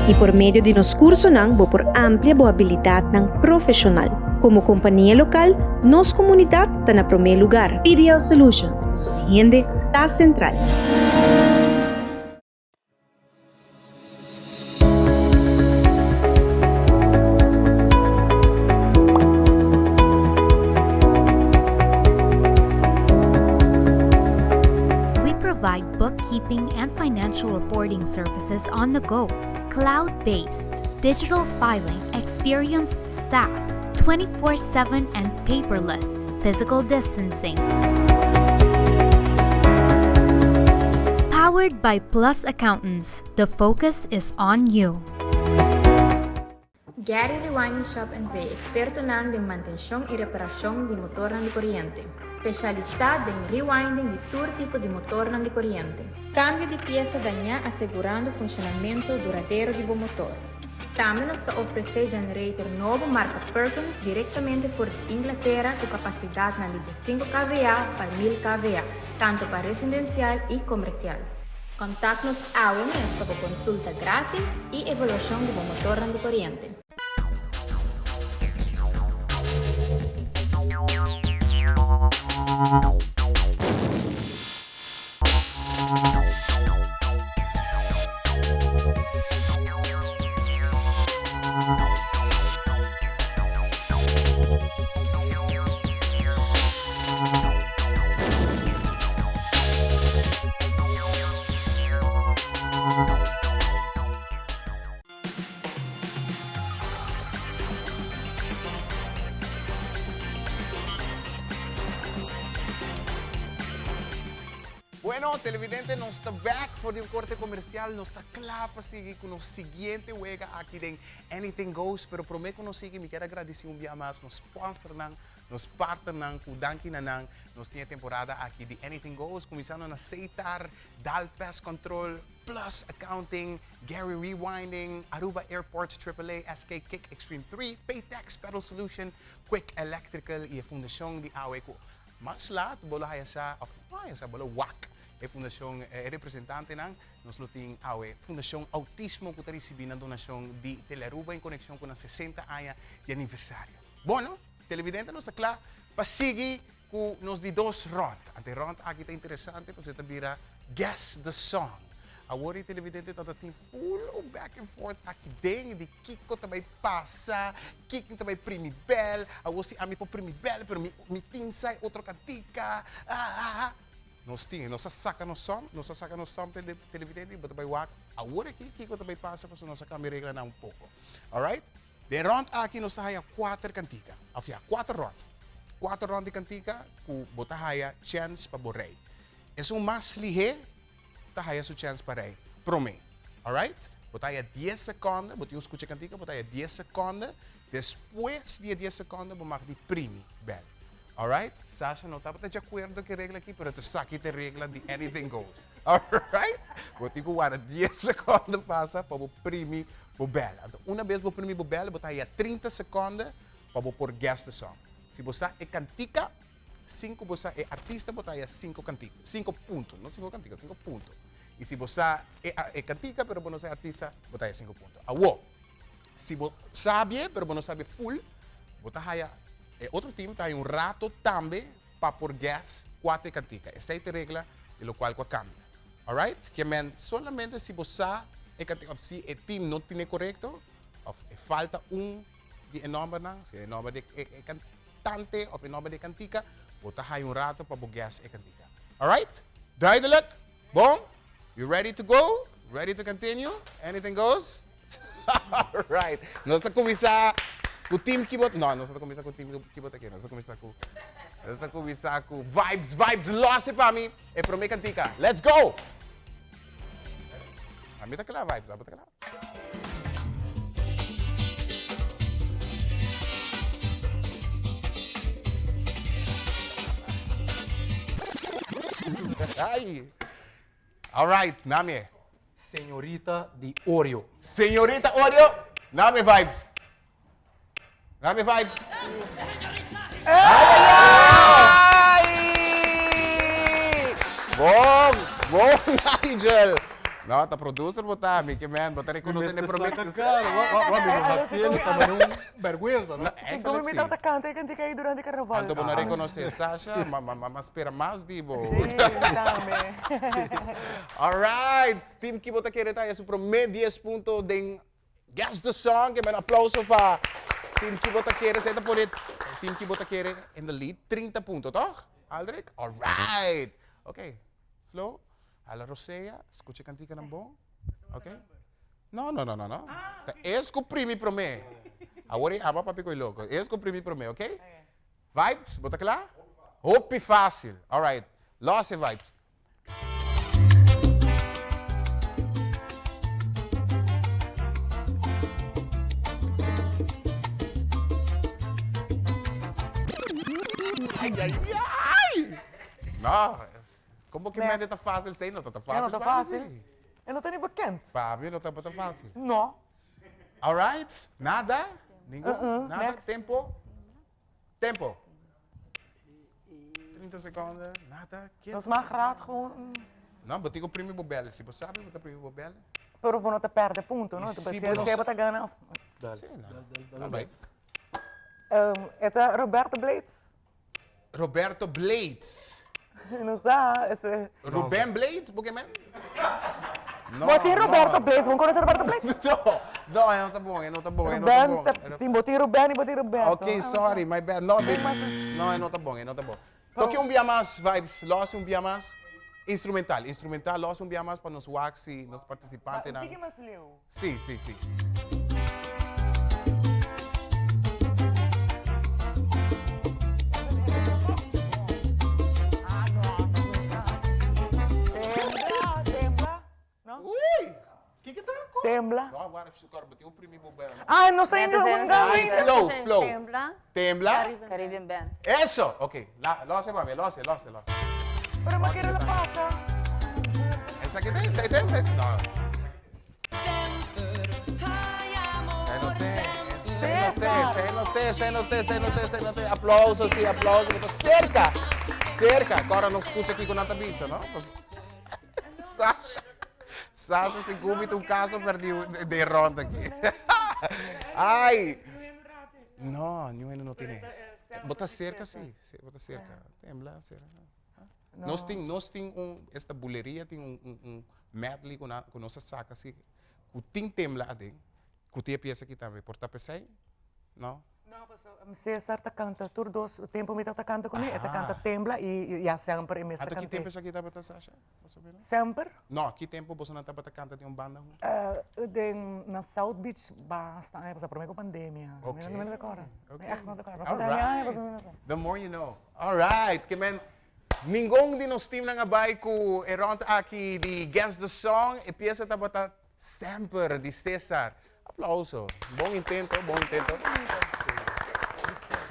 [SPEAKER 11] I por medio di nos kursonan bo por amplia bo abilidatnan profeshonal. Komo kompania lokal, nos komunidat ta na promé lugar. PDL Solutions, pasobra hende ta sentral.
[SPEAKER 12] We provide bookkeeping and financial reporting services on the go, cloud based, digital filing, experienced staff, 24 7 and paperless, physical distancing. Powered by Plus Accountants, the focus is on you.
[SPEAKER 13] Gary Rewinding Shop NV, Ekspertonan den mantenshon i reparashon di motornan di koriente. Spesialisá den rewinding di tur tipo di motornan di koriente. Kambio di piesa dañá asegurando funshonamentu duradero di bo motor. Tambe nos ta ofresé generator nobo marka Perkins direktamente for di Inglatera ku kapasidatnan di diesinku kVA pa mil kVA, tantu pa residensial i komersial. Kontakt nos awe mes pa bo konsulta gratis i evaluashon di bo motornan di koriente.
[SPEAKER 1] Bueno, televidente, nos ta back for di un corte comercial. Nos ta cla pa sigui cu nos siguiente wega aki den Anything Goes. Pero prome cu nos sigui, mi kier agradeci un bia mas nos sponsornan, nos partnernan, cu danki na nan nos tin e temporada aki di Anything Goes, cuminsando na Seitar, Dal Pest Control, Plus Accounting, Gary Rewinding, Aruba Airport, Triple A, SK Kick Extreme 3, Paytex, Pedal Solution, Quick Electrical y e fundacion di awe cu mas laat bo lo haya sa, of no haya sa, bo lo wak e fundacion, e representantenan. Nos lo tin awe Fundacion Autismo cu ta ricibi nan donacion di Telearuba en conexion cu nan 60 aña di aniversario. Bueno, televidente nos ta cla pa sigui cu nos di dos rond. Ante rond aki ta interesante pasobra ta bira Guess the Song. Awor e televidente ta ta tin full un back and forth aki den di kico ta bay pasa, kico ta bay primi bel, awor si ami por primi bel pero mi mi team sa e otro cantica, ah ah ah. Nos tin, nos a saca nos som, nos a saca nos som tele televidente y bo ta bay wak awor aki kico ta bay pasa pasobra nos a cambia reglanan un poco. Alright? Den rond aki nos ta haya kuater kantika, of ya, kuater rond. Kuater rond di kantika ku bo ta haya chèns pa bo rei. Esun mas lihé ta haya su chèns pa rei promé. Alright? Bo ta haya dies sekònde, bo tin un skucha kantika, bo ta haya dies sekònde, despues di e dies sekònde bo mag di primi bèl. Alright? Sasha no tabata di akuerdo ku e regla aki, pero esaki ta e regla di anything goes. Alright? Bo tin ku warda dies sekònde pasa pa bo primi bo bèl. Anto una bes bo primi bo bèl, bo ta haya 30 sekònde pa bo por guess the song. Si bo sa e kantika, sin ku bo sa e artista, bo ta haya sinku kantika, sinku punto, no sinku kantika, sinku punto. I si bo sa e e kantika pero bo no sa e artista, bo ta haya sinku punto. Awor, si bo sabie pero bo no sabie full, bo ta haya, e otro team ta haya un rato tambe pa por guess kua ta e kantika. Esei ta e regla di lokual ku a kambia. Alright? Ke men solamente si bo sa e kantika of si e team no tine korekto of e falta un di e nòmbernan, si e nòmber di e e kantante of e nòmber di e kantika, bo ta haya un rato pa bo guess e kantika. Alright? Duidelijk? Bon? You ready to go? Ready to continue? Anything goes? Alright. Nos ta kuminsá ku team Kibot. No, nos no ta kuminsá ku team Kibot aki. Nos ta kuminsá ku Nos ta kuminsá ku Vibes, Vibes, lòs e pa mi e promé kantika. Let's go! Ami ta kla, Vibes. Abo ta kla? Ay! Alright, nami e.
[SPEAKER 3] Señorita di Oreo.
[SPEAKER 1] Señorita Oreo, nami vibes. Nami vibes. Ay, ay, ay! Bon, bon, Nigel. No, ta producer bo ta, mi ke men, bo ta reconoce ne prome.
[SPEAKER 3] Mester saca cara, wa, wa, wa, mi no haciendo, ta mane un vergüenza, no?
[SPEAKER 2] Segun mi tabata canta e cantica ei durante carnaval.
[SPEAKER 1] Anto bo no reconoce Sasha, ma, ma, ma, ma spera mas di bo.
[SPEAKER 2] Sí, mi tambe.
[SPEAKER 1] Alright, team Kibo ta kere ta haya su prome 10 punto den Guess the Song. Ke men aplauso pa team Kibo ta kere. Esei ta pone team Kibo ta kere in the lead. 30 punto, toch? Aldrich? Alright. Ok, Flo, hala rosea, skucha e kantikanan bon. Ok? No, no, no, no, no. Ta es ku primi promé. Awor e ama papi koe loko. Es ku primi promé, ok? Vibes, bo ta kla? Hopi fácil. Alright. Los e vibes. Ay, ay, ay! No, como que mente ta fácil? Sei no ta fácil.
[SPEAKER 2] No ta fácil. E no ta ni bekend.
[SPEAKER 1] Fabio no ta fácil.
[SPEAKER 2] No.
[SPEAKER 1] All right. Nada? Ningun?
[SPEAKER 2] Uh -uh.
[SPEAKER 1] Nada?
[SPEAKER 2] Next.
[SPEAKER 1] Tempo? Tempo. 30 seconden. Nada.
[SPEAKER 2] Nos mag raad gewoon.
[SPEAKER 1] No, bo tin ku primi bo bel. Si bo sabi, bo ta primi bo bel.
[SPEAKER 2] Pero bo no ta perde punto, no?
[SPEAKER 1] Si
[SPEAKER 2] Si
[SPEAKER 1] bo no
[SPEAKER 2] bo ta gana of...
[SPEAKER 3] Dale,
[SPEAKER 1] Sí, no.
[SPEAKER 3] dale, dale,
[SPEAKER 1] No,
[SPEAKER 3] dale.
[SPEAKER 1] bai.
[SPEAKER 2] Um, e ta Roberto Blades.
[SPEAKER 1] Roberto Blades.
[SPEAKER 2] No sa, ese...
[SPEAKER 1] Ruben Blades, bo ke men? No,
[SPEAKER 2] Bo tin Roberto
[SPEAKER 1] no.
[SPEAKER 2] Blades, bo conoce Roberto Blades?
[SPEAKER 1] No, no, e no ta bon, e no ta bon, e no ta
[SPEAKER 2] Ruben,
[SPEAKER 1] bon.
[SPEAKER 2] ta, tin, bo tin Ruben y bo tin Roberto.
[SPEAKER 1] Ok, sorry, my bad. No, di, no, e no ta bon, e no ta bon. Toki un bia mas, Vibes, los un bia mas. Instrumental, instrumental, los un bia mas pa nos wak si nos participantenan.
[SPEAKER 2] Un tiki mas leu.
[SPEAKER 1] Sí, sí, sí. Kiko ta ko?
[SPEAKER 2] Tembla.
[SPEAKER 1] No, wara sukar, bo tin oprimi bo bel.
[SPEAKER 2] Ah, no sa indio un gawin.
[SPEAKER 1] Flow, flow.
[SPEAKER 4] Tembla.
[SPEAKER 1] Tembla.
[SPEAKER 5] Caribbean Band.
[SPEAKER 1] Eso! Ok, la, lose pa mi, lose, lose, lose.
[SPEAKER 2] Pero ma kere lo pasa.
[SPEAKER 1] Esaki ta, esaki ta, esaki ta. No. CNT, CNT, CNT, CNT. Aplauso, sí, aplauso. Cerca, cerca. Ahora no escucha aquí con nata bisa, ¿no? Sasha, Sasha si gubit un caso perdi de ronda aquí. Ay. No, ni uno no tiene. Bota cerca, sí. sí bota cerca. Tembla, cerca. No. Nos tin, nos tin un, esta buleria tin un, un, un medley ku, na, ku nos a saca así, ku tin tembla aden, ku tin e pieza aki tambe. Por ta pesey? No?
[SPEAKER 2] No, paso Cesar ta canta tur dos tempo mi tabata canta con e, e ta canta tembla y ya semper e mes ta
[SPEAKER 1] Anto ki
[SPEAKER 2] cant'é.
[SPEAKER 1] tempo esaki tabata, Sasha? Mas o menos?
[SPEAKER 2] Semper?
[SPEAKER 1] No, ki tempo bosonan tabata canta den un banda hunto?
[SPEAKER 2] Den na South Beach basta aña pasá, promé ku pandemia.
[SPEAKER 1] Ok.
[SPEAKER 2] Mi no ta recorda.
[SPEAKER 1] Ok.
[SPEAKER 2] Mi echt no ta recorda.
[SPEAKER 1] All
[SPEAKER 2] Basta aña
[SPEAKER 1] right.
[SPEAKER 2] pasá mi no sa.
[SPEAKER 1] The more you know. All right. Ke men, ningun di nos teamnan a bai ku e rond aki di Guess the Song. E piesa tabata Semper di Cesar. Aplauso. Bon intento, bon intento.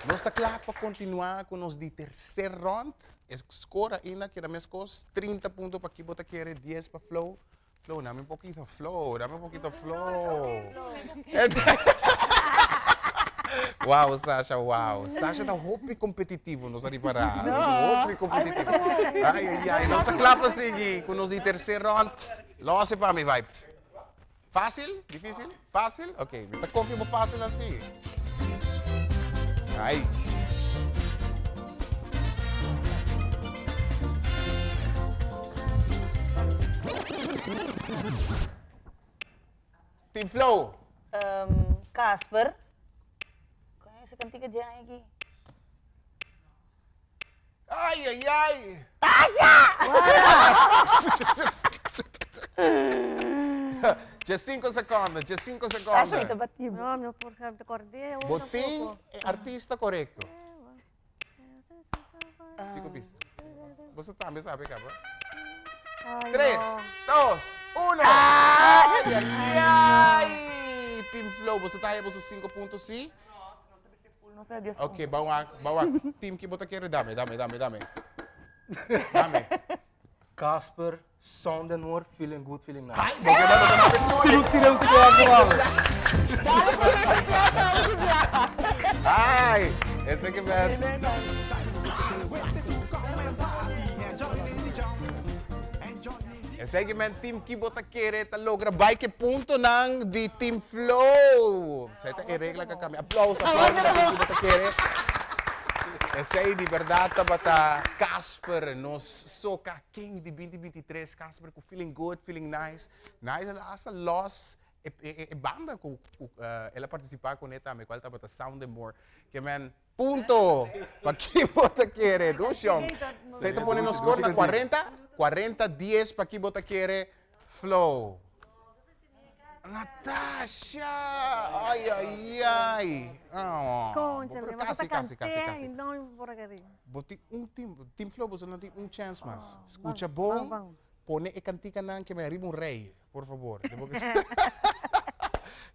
[SPEAKER 1] Nos ta kla pa kontinuá ku nos di terser rond. E score ainda keda meskos, 30 punto pa Kibo Ta Kere, 10 pa Flow. Flow, dame un poquito flow, dame un poquito flow. Wow, Sasha, wow. Sasha ta hopi competitivo, nos a ripará.
[SPEAKER 2] No.
[SPEAKER 1] Hopi competitivo. Ai, ai, ai. Nos ta kla pa sigui ku nos di terser rond. Lose pa mi vibes. Fácil? Difícil? Fácil? Ok, mi ta confia bo fácil así. Ai. Team Flow.
[SPEAKER 5] Um, Casper. Kon ese cantica dje aki?
[SPEAKER 1] Ai, ai, ai!
[SPEAKER 5] Tasha!
[SPEAKER 1] Dje cinco secondo, dje cinco secondo.
[SPEAKER 5] Tasha, mi ta bati.
[SPEAKER 4] No, no por sa recordé.
[SPEAKER 1] Bo tin e artista corecto. Kiko bisa? Boso tambe sabe caba.
[SPEAKER 4] Ay,
[SPEAKER 1] Tres,
[SPEAKER 4] no.
[SPEAKER 1] dos, uno. Ai, ai, ai! Team Flow, boso ta haya boso cinco punto, si? Ok, ban wak, ban wak. Team ki bo ta kere? Dame, dame, dame, dame. Dame.
[SPEAKER 3] Casper, Sound and More, Feeling Good, Feeling Nice.
[SPEAKER 1] Ai, bo keda bo ta
[SPEAKER 3] Tiro, tiro, tiro, tiro,
[SPEAKER 1] Ai, ese ke best. Esei men Team Kibo ta kere ta logra bai ke puntonan di Team Flow. Esei ta e regla ka kambia. Aplauso, aplauso pa Team Kibo ta kere. Esei di berdad tabata Casper, nos soca king di 2023. Casper ku feeling good, feeling nice. Nice el a hasta los e, e, e banda ku, ku uh, el a participa kuné tambe, kual tabata Sound and More. Ke men Punto! Pa ki bo ta kere? Dushon. Esei ta pone nos score na 40, 40 dies pa ki bo ta kere Flow. Natasha! Ay, ay, ay. Oh,
[SPEAKER 4] Conchale,
[SPEAKER 1] pero
[SPEAKER 4] ma
[SPEAKER 1] casi,
[SPEAKER 4] ta
[SPEAKER 1] casi, casi,
[SPEAKER 4] cante
[SPEAKER 1] casi.
[SPEAKER 4] y no por acá.
[SPEAKER 1] Bo tin un team, Team Flow, boso no tin un chance mas. Scucha
[SPEAKER 4] Ban,
[SPEAKER 1] bon,
[SPEAKER 4] ban, ban.
[SPEAKER 1] pone e canticanan ke me riba un rey, por favor.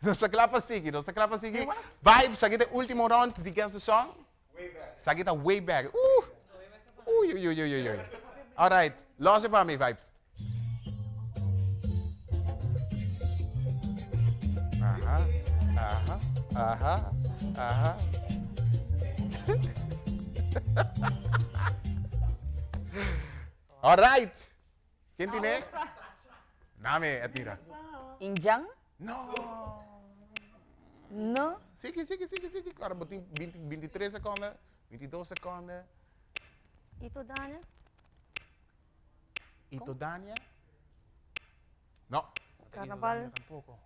[SPEAKER 1] Nos ta kla pa sigui, nos ta kla pa sigui. Vibes, aki ta e ultimo round di Guess the Song. Esaki ta way back. Uh! Uy, uy, uy, uy, uy. All right, los e pa mi, Vibes. Aha, aha, aha, aha. All right. Ken tine? Name, Edmira.
[SPEAKER 5] Injan?
[SPEAKER 1] No.
[SPEAKER 5] No.
[SPEAKER 1] Sigui, sigui, sigui, sigui. Ahora bo tin 20, 23 seconden, 22 seconden.
[SPEAKER 4] Ito Dania?
[SPEAKER 1] Ito Dania? No.
[SPEAKER 4] Carnaval.
[SPEAKER 1] Tampoco.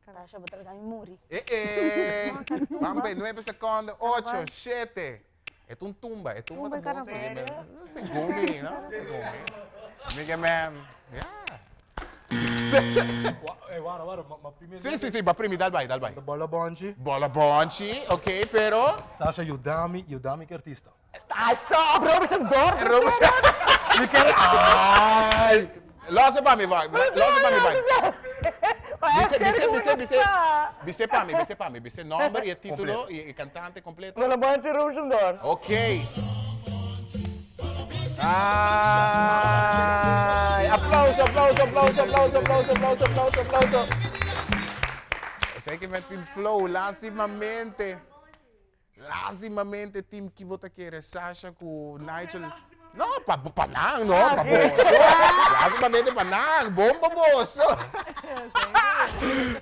[SPEAKER 5] Tasha, bo ta laga mi muri.
[SPEAKER 1] Eh, eh. Bambe, 9 seconden, 8, 7. E ta un tumba, e tumba ta bon sigui men. Segun mi, no? Segun mi. Mi ke men, yeah.
[SPEAKER 3] Eh, wara, wara, ma, ma primi.
[SPEAKER 1] Sí, sí, sí, ba primi, dal bai, dal bai.
[SPEAKER 3] Bola bonchi.
[SPEAKER 1] Bola bonchi, ok, pero.
[SPEAKER 3] Sasha, yudami, yudami ke artista.
[SPEAKER 2] Ay, stop, Robinson Dorp.
[SPEAKER 1] Robinson. Mi ker, ay. Los e pa mi, bai. Los e pa mi, bai. Bis'é, bis'é, bis'é, bis'é. Bis'é pa mi, bis'é pa mi. Bis'é nomber y e titulo y e cantante completo.
[SPEAKER 2] Bola bonchi Roosendor.
[SPEAKER 1] Ok. Ay, aplauso, aplauso, aplauso, aplauso, aplauso, aplauso, aplauso, aplauso. Esei ke men tin flow, lastimamente. Lastimamente team ki bo ta kere Sasha ku Nigel. No, pa pa nan no, pa boso. Lastimamente pa nan, bon pa boso.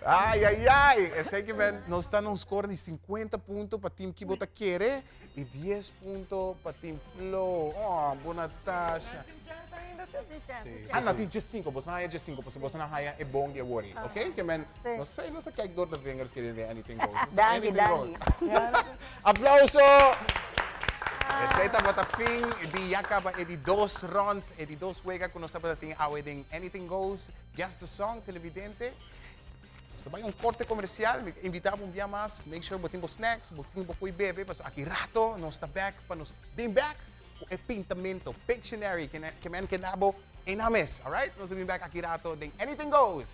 [SPEAKER 1] Ay, ay, ay. Esei ke men nos ta na un score di 50 punto pa team ki bo ta kere i 10 punto pa team Flow. Oh, bo Natasha. Ah, na tin 15, boso na haya 15, pasobra boso na haya e bon di awor ei, ok? Ke men, no sé, nos a kijk door de vingers kere den anything goes.
[SPEAKER 5] Danki,
[SPEAKER 1] Anything goes.
[SPEAKER 5] danki.
[SPEAKER 1] Aplauso! Esei tabata fin di ya kaba e di dos rond, e di dos wega ku nos tabata tin awe den Anything Goes, Guess the Song, televidente. Nos ta bai un korte komersial, mi ta invitá bo un bia mas, make sure bo tin bo snacks, bo tin bo koe bebe, pasobra aki rato nos ta bèk pa nos bin bèk Cu e pintamento, Pictionary, ke men keda bo einan mes. Alright? Nos ta bin back aki rato den Anything Goes!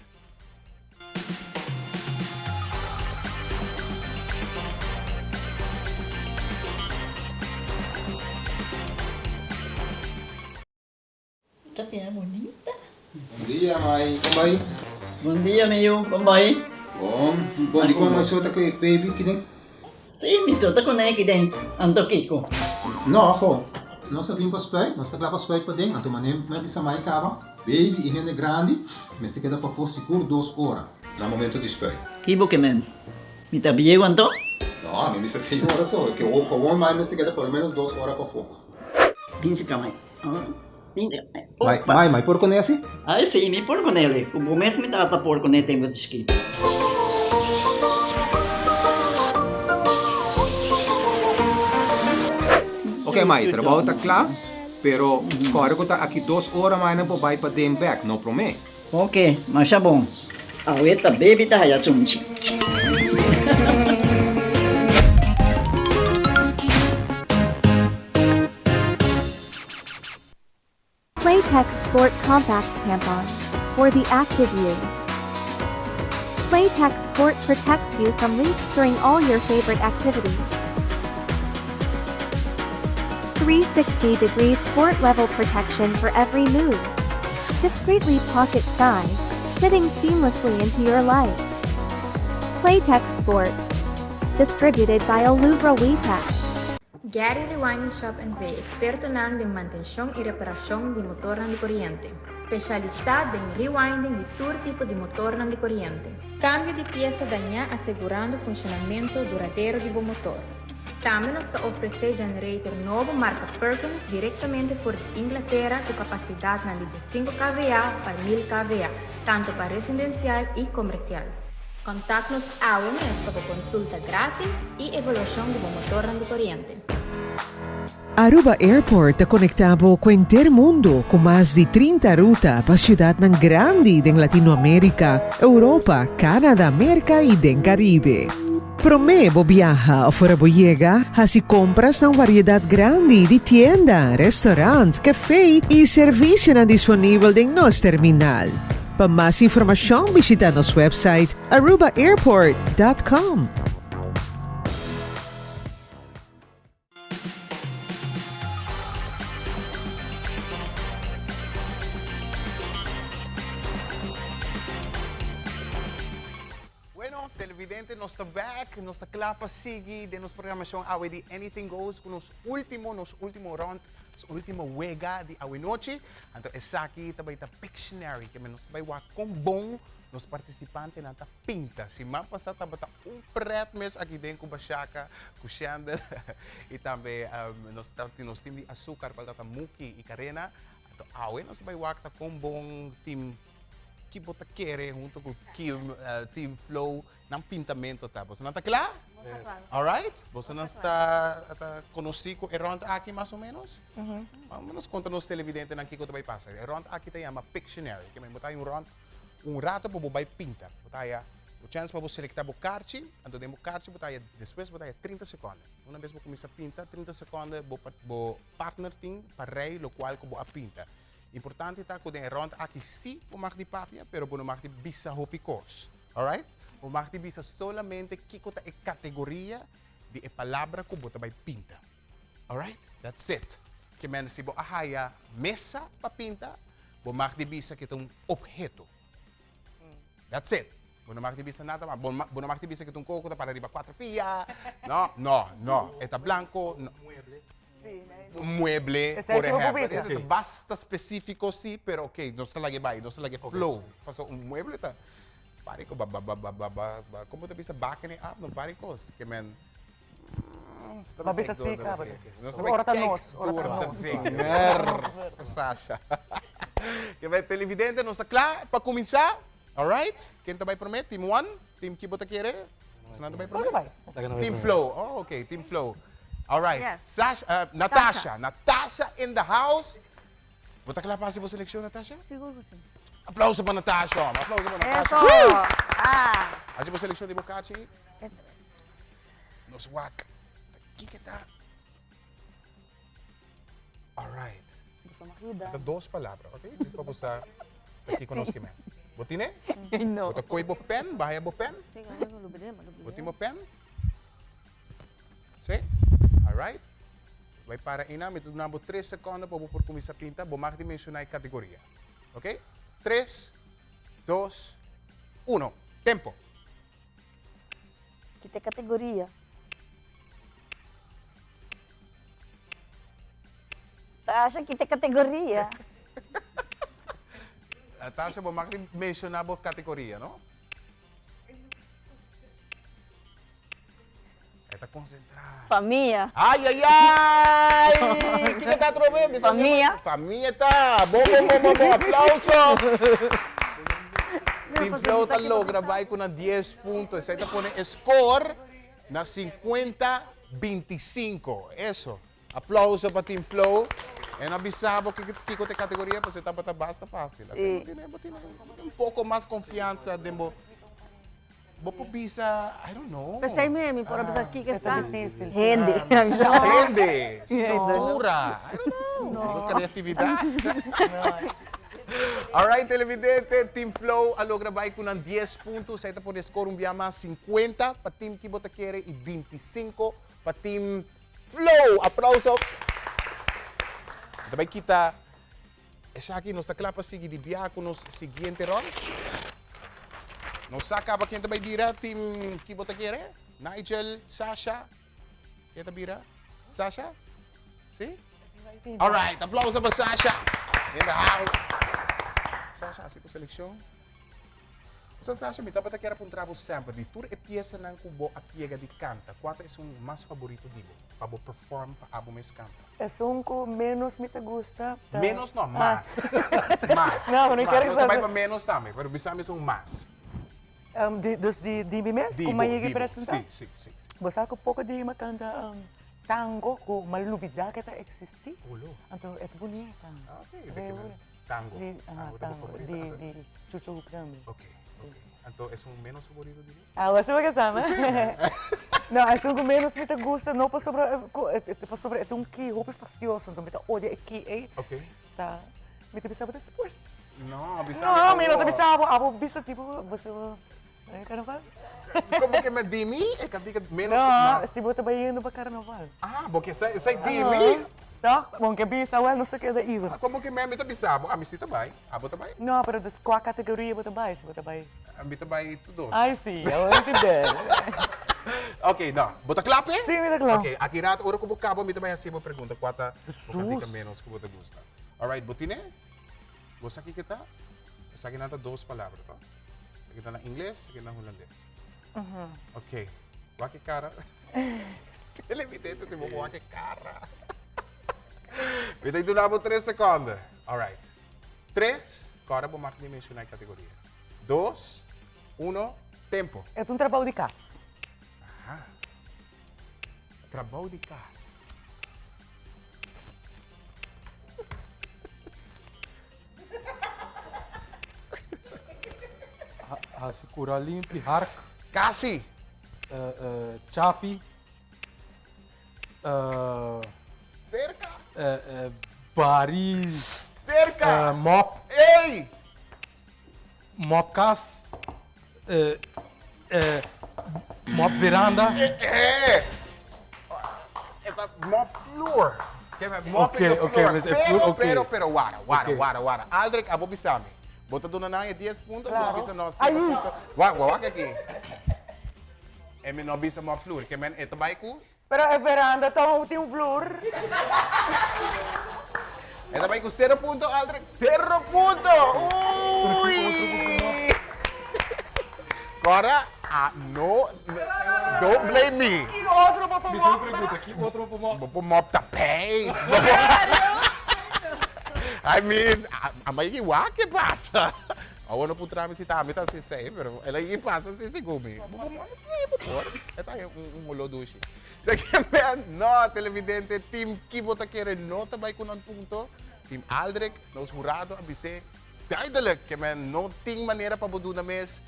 [SPEAKER 6] Ta bira bonita.
[SPEAKER 7] Bon dia mai, kon bai?
[SPEAKER 6] Bon dia mi yu, kon bai?
[SPEAKER 7] Bon, bon di kon mai so ta ku e baby kiden?
[SPEAKER 6] Si, mi so ta kuné kiden, anto kiko?
[SPEAKER 7] No, ho, nos a bin pa spuit, nos ta kla pa spuit paden, anto manera mi a bisa mai kaba, baby i hende grandi mester keda pafó sigur dos ora na momento di spuit.
[SPEAKER 6] Ki bo ke men? Mi ta bieu anto?
[SPEAKER 7] No, mi bisa señora so, ke gewoon mai mester keda por lo menos dos ora pafó.
[SPEAKER 6] Bin si ka mai.
[SPEAKER 7] Mai, mai, mai por kuné asi?
[SPEAKER 6] Ai si, mi por kuné. Ku bo mes mi tata por kuné tempu di chikito.
[SPEAKER 7] Ok mai, trabou ta kla, pero kòrda ku ta aki dos ora mai nan por bai paden bèk, no promé.
[SPEAKER 6] Ok, masha bon. Awe ta baby ta haya sunchi.
[SPEAKER 10] Playtex Sport Compact Tampons, for the active you. Playtex Sport protects you from leaks during all your favorite activities. 360 degree sport level protection for every move. Discreetly pocket sized, fitting seamlessly into your life. Playtex Sport. Distributed by Oluvra WeTech.
[SPEAKER 13] Gary Rewinding Shop NV. Ekspertonan den mantenshon i reparashon di motornan di koriente. Spesialisá den rewinding di tur tipo di motornan di koriente. Kambio di piesa dañá asegurando funshonamentu duradero di bo motor. Tambe nos ta ofresé generator nobo marka Perkins direktamente for di Inglatera ku kapasidatnan di diesinku kVA pa mil kVA, tantu pa residensial i komersial. Kontakt nos awe mes pa bo konsulta gratis i evaluashon di bo motornan di koriente.
[SPEAKER 9] Aruba Airport ta conecta bo cu henter mundo cu mas di 30 ruta pa ciudadnan grandi den Latinoamerica, Europa, Canada, Merca y den Caribe. Prome bo biaha of ora bo yega, haci compras na un variedad grandi di tienda, restaurant, cafe y servicionan disponibel den nos terminal. Pa mas informacion bishita nos website arubaairport dot com.
[SPEAKER 1] Bueno, televidente, nos ta back, nos ta kla pa sigui den nos programacion awe di Anything Goes cu nos ultimo, nos ultimo rond, nos ultimo wega di awe nochi. Anto esaki ta bay ta Pictionary, ke men nos ta bay wak con bon nos participantenan ta pinta. Siman pasa tabata un pret mes aki den cu Bashaka, cu Shandel y tambe nos ta tin nos team di Azúcar cual ta Muki y Karena. Anto awe nos ta bay wak ta con bon team ki bo ta kere hunto cu Kim, team Flow nan pintamento ta. Boso nan ta cla? Alright. Boso nan ta ta conoci cu e rond aki mas o menos? Mas o menos conta nos televidentenan kico ta bay pasa. E rond aki ta yama Pictionary. Ke men bo ta hay un rond Un rato pa bo bai pinta. Bo ta haya bo chèns pa bo selektá bo karchi, anto den bo karchi bo ta haya despues bo ta haya trinta sekònde. Una bes bo kuminsá pinta, trinta sekònde bo bo partner tin pa rei lokual ku bo a pinta. Importante ta ku den e rònt aki sí bo mag di papia, pero bo no mag di bisa hopi kos. Alright? Bo mag di bisa solamente kiko ta e kategoria di e palabra ku bo ta bai pinta. Alright? That's it. Ke men si bo a haya mesa pa pinta, bo mag di bisa ke ta un obheto. That's it. Bo no mag di bisa nada mas. Bo, bo no mag di bisa ke ta un koko ta para riba kuater pia. No, no, no. E ta blanko. No.
[SPEAKER 3] Mueble.
[SPEAKER 1] Un mueble,
[SPEAKER 2] Esei
[SPEAKER 1] por
[SPEAKER 2] si bo por
[SPEAKER 1] ehempel.
[SPEAKER 2] bisa.
[SPEAKER 1] E ta basta spesífiko si, pero ok, nos ta laga e bai, nos ta laga e flow. Pasobra un mueble ta pari ku ba ba ba ba ba ba ba, komo ta bisa bakken e af, no pari kos. Ke men,
[SPEAKER 2] Ba bisa si caba des. Ora ta nos, ora ta nos.
[SPEAKER 1] Vingers, Sasha. Ke bai televidente, nos ta kla pa kuminsá. Alright? Ken ta bai promé? Team one? Team ki bo ta kere? Esnan ta bai promé? Team Flow. Oh, okay, Team Flow. Alright.
[SPEAKER 4] Yes.
[SPEAKER 1] Sasha, uh, Natasha. Natasha in the house. Bo ta kla pa hasi bo selekshon, Natasha?
[SPEAKER 4] Sigur ku si.
[SPEAKER 1] Aplauso pa Natasha, hòmber. Aplauso pa Natasha.
[SPEAKER 4] Eso! Ah!
[SPEAKER 1] Hasi bo selekshon di bo kachi.
[SPEAKER 4] E tres.
[SPEAKER 1] Nos wak. Kiko ta? Alright.
[SPEAKER 5] Boso mag yuda.
[SPEAKER 1] Ta dos palabra, ok? Djis pa bo sa ta kiko nos kimen. Bo tine?
[SPEAKER 5] No.
[SPEAKER 1] Bo ta koy bo pen, bahaya bo pen?
[SPEAKER 4] Sí, lo lubidé, ma lubidé.
[SPEAKER 1] Bo tin bo pen? Sí? Alright. Bai para einan, mi ta duna bo tres sekondo pa bo por kuminsá pinta. Bo mag di menshoná e kategoria. Ok? Tres, dos, uno. Tempo.
[SPEAKER 5] Ki ta e kategoria? Tasha, ki ta e kategoria?
[SPEAKER 1] Tasha, bo mag di menshoná bo kategoria, no? E ta konsentrá.
[SPEAKER 5] Famia.
[SPEAKER 1] Ai, ai, ai! Kiko ta atrobe? Bisa mi-
[SPEAKER 5] Famia.
[SPEAKER 1] Famia ta. Bon, bon, bon, bon, bon. Aplauso. Team Flow ta logra bai ku nan 10 punto. Esei ta pone e score na 50 25. Eso. Aplauso pa Team Flow. E no a bisa bo kiko kiko ta e kategoria, pasobra tabata basta fásil.
[SPEAKER 5] Sí.
[SPEAKER 1] Bo tene, bo tene un poko mas konfiansa den bo. Bo por bisa, I don't know.
[SPEAKER 4] P'esei mi mi por a bisa kiko
[SPEAKER 2] E ta
[SPEAKER 4] ta.
[SPEAKER 2] difícil.
[SPEAKER 5] Hende.
[SPEAKER 1] Hende, struktura, I don't know. Kreatividat. Alright, televidente, Team Flow a logra bai ku nan dies punto. Esei ta pone skor un bia mas 50 pa Team Ki Bo Ta Kere i 25 pa Team Flow. Aplauso. Mi ta bai kita Esaki nos ta kla pa sigui di bia ku nos siguiente rònt. Nos sa kaba ken ta bai bira team ki bo ta kere? Nigel, Sasha, ken ta bira? Sasha? Si? Alright, aplauso pa Sasha in the house. Sasha, hasi bo selekshon. Sa Sasha, mi tabata kier a puntra bo semper di tur e piesanan ku bo a yega di kanta, kua ta esun mas faborito di bo pa bo perform pa abo mes kanta?
[SPEAKER 2] Esun ku ménos mi ta gusta ta.
[SPEAKER 1] Ménos no, mas. Mas.
[SPEAKER 2] No, no kier
[SPEAKER 1] Nos ta bai pa ménos tambe, pero bisa mi esun mas.
[SPEAKER 2] Di, dus di, di mi mes ku mi a yega presentá?
[SPEAKER 1] Si, si, si, si.
[SPEAKER 2] Bo sa ku poko di mi a kanta tango ku mi a lubidá ku e ta eksistí.
[SPEAKER 1] Olo.
[SPEAKER 2] Anto e ta bunita.
[SPEAKER 1] Ok, de ke manera? Tango.
[SPEAKER 2] Di, aha,
[SPEAKER 1] Tango ta bo
[SPEAKER 2] tango.
[SPEAKER 1] favorito.
[SPEAKER 2] Di,
[SPEAKER 1] Anto-
[SPEAKER 2] di Chucho Hoek tambe.
[SPEAKER 1] Ok, ok. Anto esun menos favorito di bo?
[SPEAKER 2] Ah, bo sa sa, no?
[SPEAKER 1] Sí.
[SPEAKER 2] No, esun ku menos mi ta gusta, no pasobra eh, ku eh, eh, pasobra e ta un ki hopi fastioso, anto mi ta odia e ki ei.
[SPEAKER 1] Ok.
[SPEAKER 2] Ta, mi ta bisa bo despues.
[SPEAKER 1] No, bisa
[SPEAKER 2] No,
[SPEAKER 1] mi
[SPEAKER 2] mi no ta
[SPEAKER 1] awor.
[SPEAKER 2] bisa bo, abo bisa tipo, bo sa bo, eh, carnaval?
[SPEAKER 1] Como que me di mi? E cantica menos
[SPEAKER 2] No, si bo ta bayendo pa carnaval.
[SPEAKER 1] Ah, bo ke sa esei di mi?
[SPEAKER 2] Toch? Bon ke bisa, wel no se keda iver.
[SPEAKER 1] Ah, como que me mi ta bisa bo, ami si ta bai. Abo ta bai?
[SPEAKER 2] No, pero dus cua categoria bo ta bai, si bo ta bai?
[SPEAKER 1] Mi ta bai tur dos.
[SPEAKER 2] Ay si, abo mi tende.
[SPEAKER 1] Ok, no. Bo ta kla p'e?
[SPEAKER 2] Si, mi ta kla.
[SPEAKER 1] Ok, aki rato ora ku bo kaba mi ta bai hasi bo pregunta cua ta bo cantica menos ku bo ta gusta. Alright, bo tine? Bo sa kiko ta? Esakinan ta dos palabra, to? Esaki ta na ingles, esaki na hulandes. Ok. Wak e cara. Televidente, si bo wak e cara. Mi ta duna bo tres seconde. Alright. Tres, kora bo mag di menciona e categoria. Dos, uno, tempo.
[SPEAKER 2] E ta un trabou di cas.
[SPEAKER 1] Aha. Trabou di cas.
[SPEAKER 3] Hasi kura limpi, hark.
[SPEAKER 1] Kasi.
[SPEAKER 3] Chapi.
[SPEAKER 1] Serka.
[SPEAKER 3] Bari.
[SPEAKER 1] Serka.
[SPEAKER 3] Mop.
[SPEAKER 1] Ey!
[SPEAKER 3] Mop kas. Eh, eh, mop veranda.
[SPEAKER 1] Eh, e ta mop vloer. Ke men mopping
[SPEAKER 3] Oké,
[SPEAKER 1] the
[SPEAKER 3] oké,
[SPEAKER 1] floor.
[SPEAKER 3] mes e
[SPEAKER 1] Pero,
[SPEAKER 3] vloer, oké.
[SPEAKER 1] pero, pero, wara, wara,
[SPEAKER 3] Oké.
[SPEAKER 1] wara, wara. Aldrich, abo bisa mi. Bo ta duna nan e 10 punto, bo
[SPEAKER 2] Claro.
[SPEAKER 1] bisa nos
[SPEAKER 2] Ai.
[SPEAKER 1] 5 punto. Wak, wak, wak aki. E mi no bisa mop vloer. Ke men e ta bai ku
[SPEAKER 2] Pero e veranda ta tin un vloer.
[SPEAKER 1] E ta bai ku sero punto, Aldrich. Sero punto! Ui! Cora, ah, no, don't blame me.
[SPEAKER 2] Ki otro bo por
[SPEAKER 3] Mi tin
[SPEAKER 2] mop?
[SPEAKER 3] un pregunta, ki otro bo por mop?
[SPEAKER 1] Bo por mop tapijt. I mean, a a mi wak ke pasa. Awor no puntra mi si ta ami ta hasi esei, pero el a i pasa si segun mi. Bo por mop, sí, bo por. E ta un un holó dushi. No, televidente, team ki bo ta kere no ta bai ku nan punto. Team Aldrich, nos hurado a bis'é duidelijk ke men no tin manera pa bo duna mes.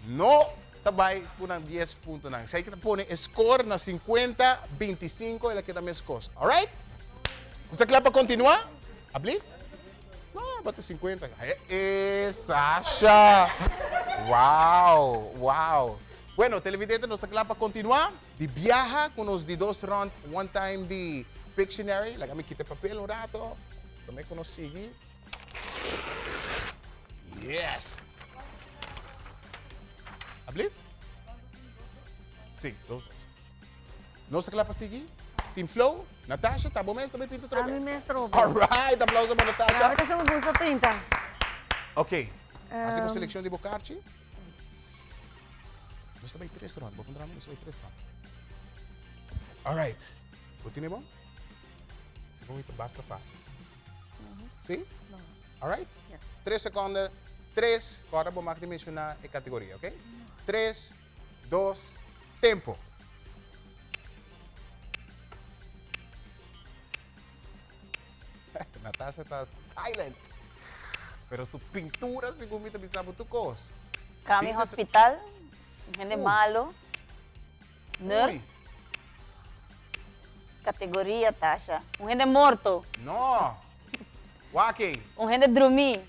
[SPEAKER 1] No ta bai ku nan dies puntonan. Esei ke ta pone e score na sinkuenta, bintisinko, el a keda meskos. Alright? Nos ta kla pa kontinuá? Ablief? No, bate sinkuenta. E, e, Sasha! Wow, wow. Bueno, televidente, nos ta kla pa kontinuá di biaha ku nos di dos rond one time di Pictionary. Laga mi kita e papel un rato, promé ku nos sigui. Yes! Ablief? Sí, dos dos. Nos ta kla pa sigui? Team Flow, Natasha, ta bo mes ta bay pinta otra
[SPEAKER 4] A mi
[SPEAKER 1] vez?
[SPEAKER 4] mes trobe.
[SPEAKER 1] Alright, aplauso pa Natasha.
[SPEAKER 4] Awor ta mi gusta pinta.
[SPEAKER 1] Ok, hasi bo seleccion di bo karchi. Nos ta bay tres rond, bo puntra mi, nos ta bay tres rond. Alright, bo tene bon? Segun mi ta basta facil. Sí? Alright?
[SPEAKER 4] Yes.
[SPEAKER 1] Tres seconde, tres, kòrda bo mag di menciona e categoria, ok? Tres, dos, tempo. Natasha ta silent. Pero su pintura, segun mi ta bisa bo tur kos.
[SPEAKER 5] Cami
[SPEAKER 1] Pinta su-
[SPEAKER 5] hospital, hende
[SPEAKER 1] Uy.
[SPEAKER 5] malo, nurse,
[SPEAKER 1] Uy.
[SPEAKER 5] categoria Tasha, un hende morto,
[SPEAKER 1] No. Wak-e.
[SPEAKER 5] un hende drumi,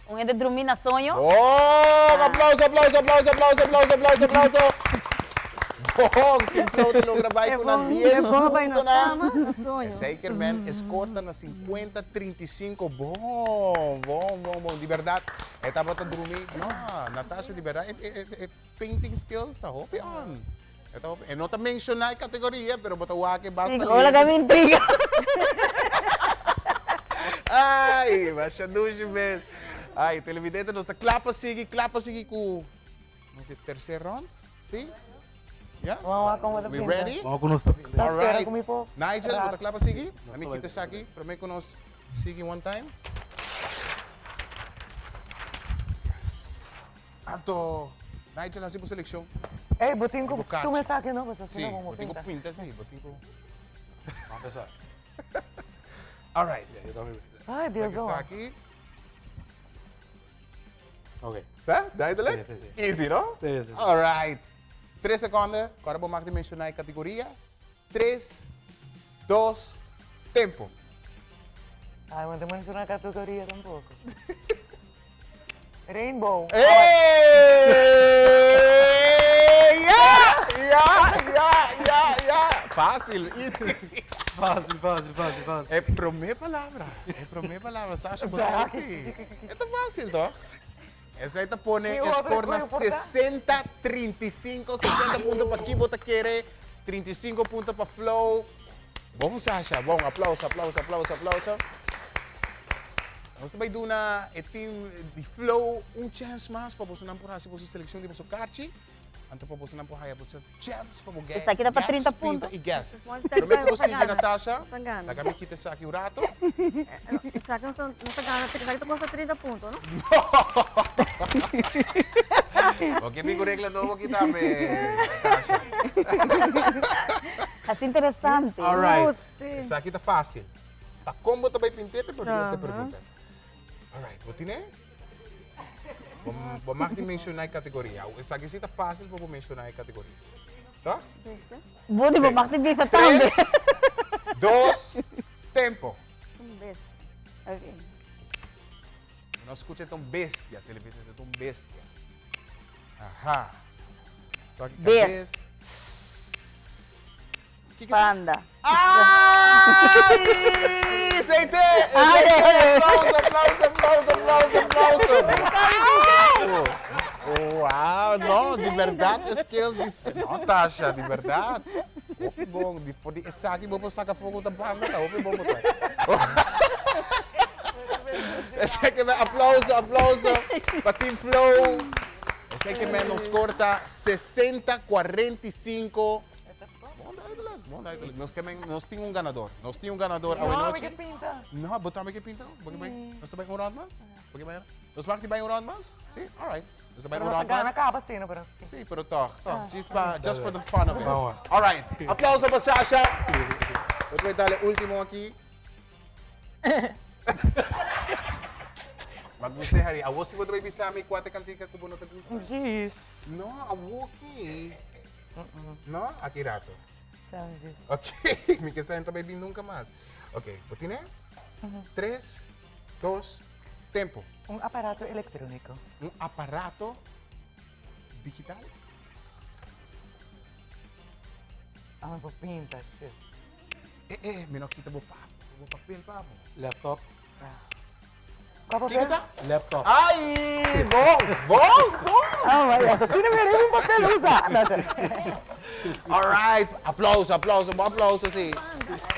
[SPEAKER 5] Un hende drumi na soño.
[SPEAKER 1] Bon! Aplauso, aplauso, aplauso, aplauso, aplauso, aplauso, aplauso. Bon! Team Flow ta logra bai ku nan 10 puntonan. Zeker men, e score ta na 50, 35. Bon, bon, bon, bon. Di bèrdat, e tabata drumi. No, Natasha, di bèrdat, e painting skills ta hopi on. E ta hopi. E no ta menshoná e kategoria, pero bo ta wak e basta
[SPEAKER 5] Hola ka mi intriga.
[SPEAKER 1] Ay, masha dushi mes. Ay, televidente, nos ta kla pa sigui, kla pa sigui ku nos di tercer rond, si? Yes?
[SPEAKER 2] Vamos a como ta
[SPEAKER 1] We
[SPEAKER 2] pinta.
[SPEAKER 1] ready?
[SPEAKER 3] Vamos ku nos ta pinta.
[SPEAKER 2] Ta
[SPEAKER 1] All
[SPEAKER 2] spera
[SPEAKER 1] right.
[SPEAKER 2] ku mi por
[SPEAKER 1] Nigel, bo ta
[SPEAKER 2] rat.
[SPEAKER 1] kla pa sigui?
[SPEAKER 3] Nos
[SPEAKER 1] Let me
[SPEAKER 3] ta
[SPEAKER 1] kita
[SPEAKER 3] bai.
[SPEAKER 1] esaki, prome ku nos sigui one time. Anto, Nigel hasi bo seleccion.
[SPEAKER 2] Ey, bo tin cu
[SPEAKER 1] Bo
[SPEAKER 2] tuma esaki no, pasobra
[SPEAKER 1] Sí,
[SPEAKER 2] si no bo
[SPEAKER 1] bo tin cu
[SPEAKER 2] pinta.
[SPEAKER 1] pinta sí, bo tin cu.
[SPEAKER 3] Vamos empezar.
[SPEAKER 1] All right.
[SPEAKER 3] Ya, yo tambe.
[SPEAKER 2] Ay, Dios
[SPEAKER 1] Saca
[SPEAKER 2] oh.
[SPEAKER 1] esaki.
[SPEAKER 3] Ok.
[SPEAKER 1] Sa? Duidelijk?
[SPEAKER 3] Sí, sí, sí.
[SPEAKER 1] Easy, no?
[SPEAKER 3] Sí, sí, sí.
[SPEAKER 1] All right. Tres seconden. Ahora bo mag di menciona e categoria. Tres, dos, tempo.
[SPEAKER 2] Ay, bo no ta menciona categoria tampoco. Rainbow.
[SPEAKER 1] Ey! Ja! Ja, ja, ja, ja. Fácil, easy.
[SPEAKER 3] Fácil, fácil, fácil, fácil.
[SPEAKER 1] E promé palabra, e promé palabra, Sasha, bo ta hasi. E ta fácil, toch? Esei ta pone e score na 60, 35, 60 punto pa Kibo ta kere, 35 punto pa Flow. Bon Sasha, bon, aplauso, aplauso, aplauso, aplauso. Nos ta bai duna e team di Flow un chance mas pa bosonan por hasi boso seleccion di boso karchi. Anto pa bosonan por haya boso chance pa bo guess,
[SPEAKER 5] Esaki ta pa 30 punto.
[SPEAKER 1] pinta y guess. Prome cu bo sigui Natasha, laga mi kita esaki un rato.
[SPEAKER 4] Esaki no ta gana, esaki ta costa 30 punto, no?
[SPEAKER 1] Bo ke bin cu regla nobo aki tambe, Natasha.
[SPEAKER 5] Hasi interesante.
[SPEAKER 1] Alright, esaki ta facil. Ta con bo ta bay pint'e te pregunta. Alright, bo tine? Bo mag di menciona e categoria. Esaki si ta facil pa bo menciona e categoria. Toch?
[SPEAKER 5] Bo di bo mag di bisa tambe.
[SPEAKER 1] Tres, dos, tempo.
[SPEAKER 4] Un bestia.
[SPEAKER 5] Ok.
[SPEAKER 1] No scucha, e ta un bestia, televidente, e ta un bestia. Aha. Toki
[SPEAKER 5] Beer.
[SPEAKER 1] kabes.
[SPEAKER 5] Panda.
[SPEAKER 1] Ai! Seite! Aplauso, aplauso, aplauso, aplauso, aplauso. Wow, no, di berdad e skills di... No, Tasha, di berdad. Hopi bon, di for di esaki bo por saca fogo ta banda ta hopi bon bo ta. Esaki ke men aplauso, aplauso pa Team Flow. Esaki ke men nos corta 60 45. Bon duidelijk, bon duidelijk. Nos ke men, nos tin un ganador. Nos tin un ganador awe
[SPEAKER 2] No, mi
[SPEAKER 1] nochi.
[SPEAKER 2] ke pinta.
[SPEAKER 1] No, bo tambe ke pinta? Bo ke bai? Nos ta bai un round mas? Bo ke bai? Nos mag di bai un round mas? Si? Alright. Nos ta bai
[SPEAKER 2] Pero
[SPEAKER 1] un
[SPEAKER 2] nos
[SPEAKER 1] round
[SPEAKER 2] gana
[SPEAKER 1] mas?
[SPEAKER 2] caba asina, pero nos
[SPEAKER 1] Si, pero toch, toch. Just pa, just for the fun of it.
[SPEAKER 3] Vamos.
[SPEAKER 1] Alright. Aplauso pa Sasha. Nos bai dale ultimo aki. Ma gusta Harry. Awo si bo ta bai bisa mi cua ta e cantica cu bo no ta gusta?
[SPEAKER 2] Jeez.
[SPEAKER 1] No, awo ki. No? Aki rato.
[SPEAKER 2] Sabi.
[SPEAKER 1] Ok, mi ke sa no ta bai bin nunca mas. Ok, bo tine? Tres, dos, tempo.
[SPEAKER 2] Un aparato electronico.
[SPEAKER 1] Un aparato digital?
[SPEAKER 2] Ame bo pinta, shit.
[SPEAKER 1] Eh, eh, mi no kita bo pa, bo papel pa bo.
[SPEAKER 3] Laptop.
[SPEAKER 2] Kua papel?
[SPEAKER 1] Kiko ta?
[SPEAKER 3] Laptop.
[SPEAKER 1] Ai, bon, bon, bon.
[SPEAKER 2] Oh my God, asina mi riba un papel usa. No, sorry.
[SPEAKER 1] All right, aplauso, aplauso, bon aplauso si.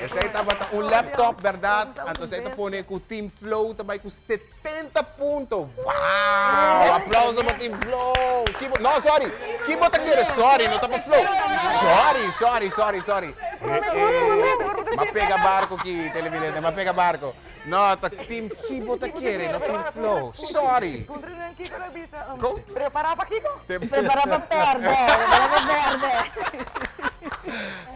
[SPEAKER 1] Esei tabata un laptop, berdad? Anto esei ta pone ku Team Flow ta bai ku 70 punto. Wow! Aplauso pa Team Flow. Kibo, no, sorry. Kibo ta kere, sorry, no ta pa Flow. Sorry, sorry, sorry, sorry. Eh, eh, ma pega barco ki, televidente, ma pega barco. No, ta team ki bo ta kere, no team flow. Sorry.
[SPEAKER 2] Puntra nan kiko lo bisa. Um,
[SPEAKER 1] Kon?
[SPEAKER 2] Prepara pa kiko?
[SPEAKER 5] Prepara pa perde, prepara pa perde.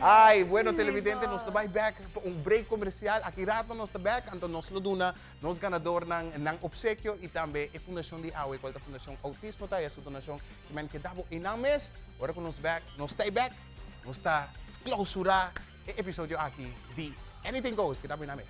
[SPEAKER 1] Ay, bueno televidente, nos ta bai back pa un break comercial. Aki rato nos ta back, anto nos lo duna nos ganadornan nan obsequio y tambe e fundacion di awe, cual ta Fundacion Autismo ta haya su donacion. Ki men keda bo einan mes. Ora cu nos back, nos ta back, nos ta clausura e episodio aki di Anything Goes. Keda bo einan mes.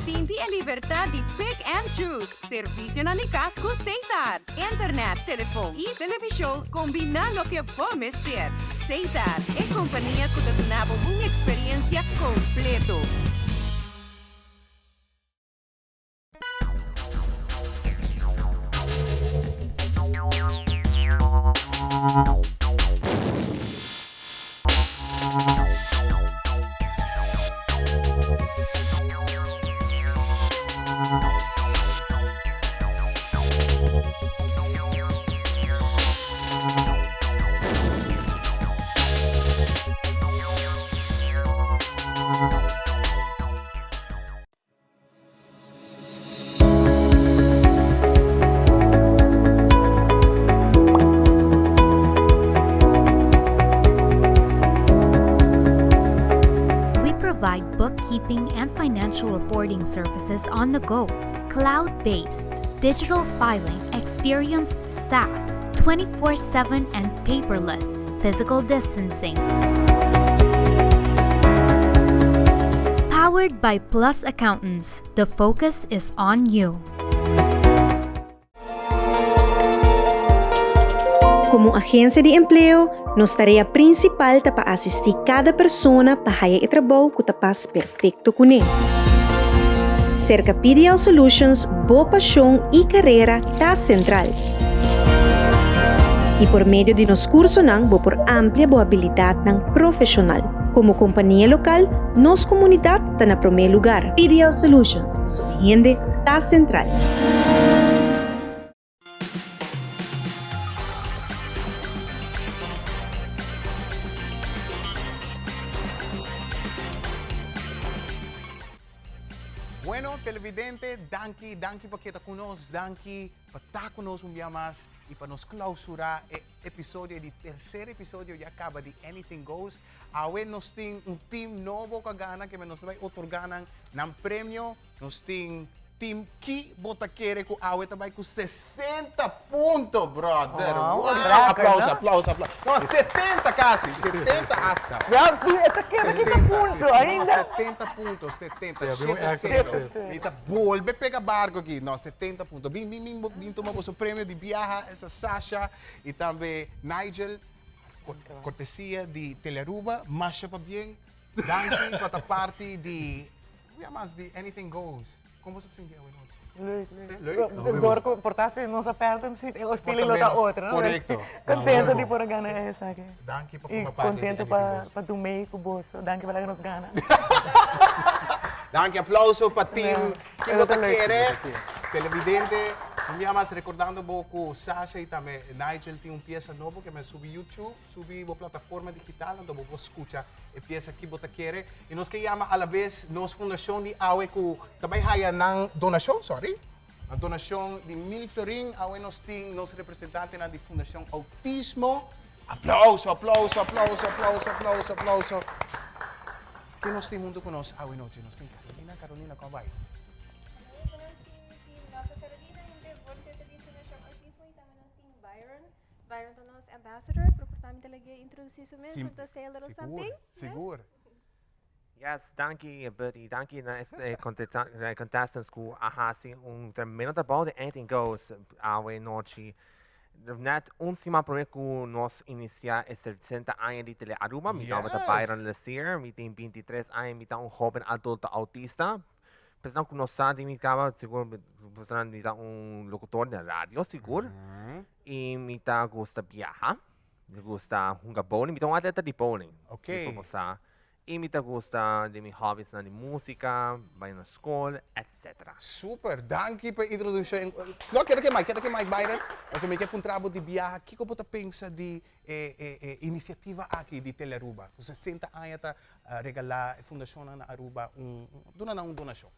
[SPEAKER 14] Sinti e libertad di pick and choose. Servicionan di cas cu Setar. Internet, telefon y television combina loke bo mester. Setar, e compania cu ta duna bo un experiencia completo. We provide bookkeeping and financial reporting services on the go, cloud-based, digital filing, experienced staff, 24-7 and paperless, physical distancing. Powered by Plus Accountants, the focus is on you.
[SPEAKER 11] Como agencia di empleo, nos tarea principal ta pa asisti cada persona pa haya e trabou cu ta pas perfecto cune. Cerca PDL Solutions, bo pasion y carera ta central. Y por medio di nos cursonan bo por amplia bo habilidadnan profesional. Como compania local, nos comunidad ta na prome lugar. PDL Solutions, pasobra hende ta central.
[SPEAKER 1] Bueno, televidente, danki, danki pa keda ku nos, danki pa ta ku nos un bia mas i pa nos klausurá e episodio, e di terser episodio ya kaba di Anything Goes. Awe nos tin un team nobo ku a gana, ke nos ta bai otorgá nan nan premio. Nos tin. Team Ki Bo Ta Kere ku awe ta bai ku 60 punto, brother!
[SPEAKER 2] Wow,
[SPEAKER 1] Wow!
[SPEAKER 2] record,
[SPEAKER 1] Aplauso,
[SPEAKER 2] no?
[SPEAKER 1] aplauso, aplauso. No, 70 kasi, 70 hasta.
[SPEAKER 2] Ya, e ta keda kita punto ainda.
[SPEAKER 1] No, 70 punto, 70,
[SPEAKER 3] Sí, había un
[SPEAKER 1] shete
[SPEAKER 3] extra
[SPEAKER 1] cero.
[SPEAKER 3] tres.
[SPEAKER 1] Mi ta bolbe pega barco aki. No, 70 punto. Bin, bin, bin, bin tuma boso premio di biaha, esa Sasha y tambe Nigel. Cortesia di Telearuba, masha pabien. Danki pa ta parti di, hoe llama di Anything Goes. Con bo ta sinti awe nochi?
[SPEAKER 2] Leuk,
[SPEAKER 1] Sí,
[SPEAKER 2] leuk.
[SPEAKER 1] leuk.
[SPEAKER 2] Door cu por ta si nos a perde, si e feeling lo ta
[SPEAKER 1] menos.
[SPEAKER 2] otro, no?
[SPEAKER 1] Correcto.
[SPEAKER 2] Contento di por a gana esaki.
[SPEAKER 1] Danki pa
[SPEAKER 2] Y
[SPEAKER 1] forma parti di
[SPEAKER 2] contento
[SPEAKER 1] Anything
[SPEAKER 2] pa
[SPEAKER 1] Goes.
[SPEAKER 2] pa do mee cu boso. Danki pa laga nos gana.
[SPEAKER 1] Danki, aplauso pa team
[SPEAKER 2] Ja,
[SPEAKER 1] Ki Bo Ta
[SPEAKER 2] e ta leuk.
[SPEAKER 1] Kere. Televidente, un bia mas recordando bo cu Sasha y tambe Nigel tin un pieza nobo cu men subi YouTube, subi bo plataforma digital, anto bo por scucha E piesa ki bo ta kere. I nos ke yama alabes nos fundashon di awe ku ta bai haya nan donashon, sorry, nan donashon di mil florin. Awe nos tin nos representantenan di Fundashon Outismo. Aplauso, aplauso, aplauso, aplauso, aplauso, aplauso. Ken nos tin huntu ku nos awe nochi? Nos tin Carolina. Carolina, kon a bai?
[SPEAKER 13] Hallo, bonochi. Mi tin Dòkter Carolina, hende voorzitter di Fundashon Outismo i tambe nos tin Byron. Byron ta nos ambassador, pero por ta mi ta lag'é introducí su mes,
[SPEAKER 1] Sim,
[SPEAKER 13] so ta say a little
[SPEAKER 1] sigur,
[SPEAKER 13] something.
[SPEAKER 1] sigur.
[SPEAKER 15] Yes, danki Betty, danki na e contestants ku a hasi un tremendo trabou den Anything Goes awe nochi. Net un siman prome ku nos inicia e 60 aña di Tele Aruba, mi nomber ta Byron Lesier, mi tin 23 aña, mi ta un hoben adulto autista. Personan ku no sa di mi kaba, sigur personan mi ta un locutor den radio, sigur. I mi ta gusta biaha, mi gusta hunga bowling, mi ta un atleta di bowling.
[SPEAKER 1] Ok.
[SPEAKER 15] Bo por sa. I mi ta gusta di mi hobbiesnan di musica, bai na skol, etc.
[SPEAKER 1] Super, danki pa e introduccion. No, keda ke mic, keda ke mic Byron. Pasobra mi ke puntra bo di biaha, kiko bo ta pensa di e e e iniciativa aki di Telearuba? Ku 60 aña ta regalá e fundashonnan na Aruba un duna nan un donashon.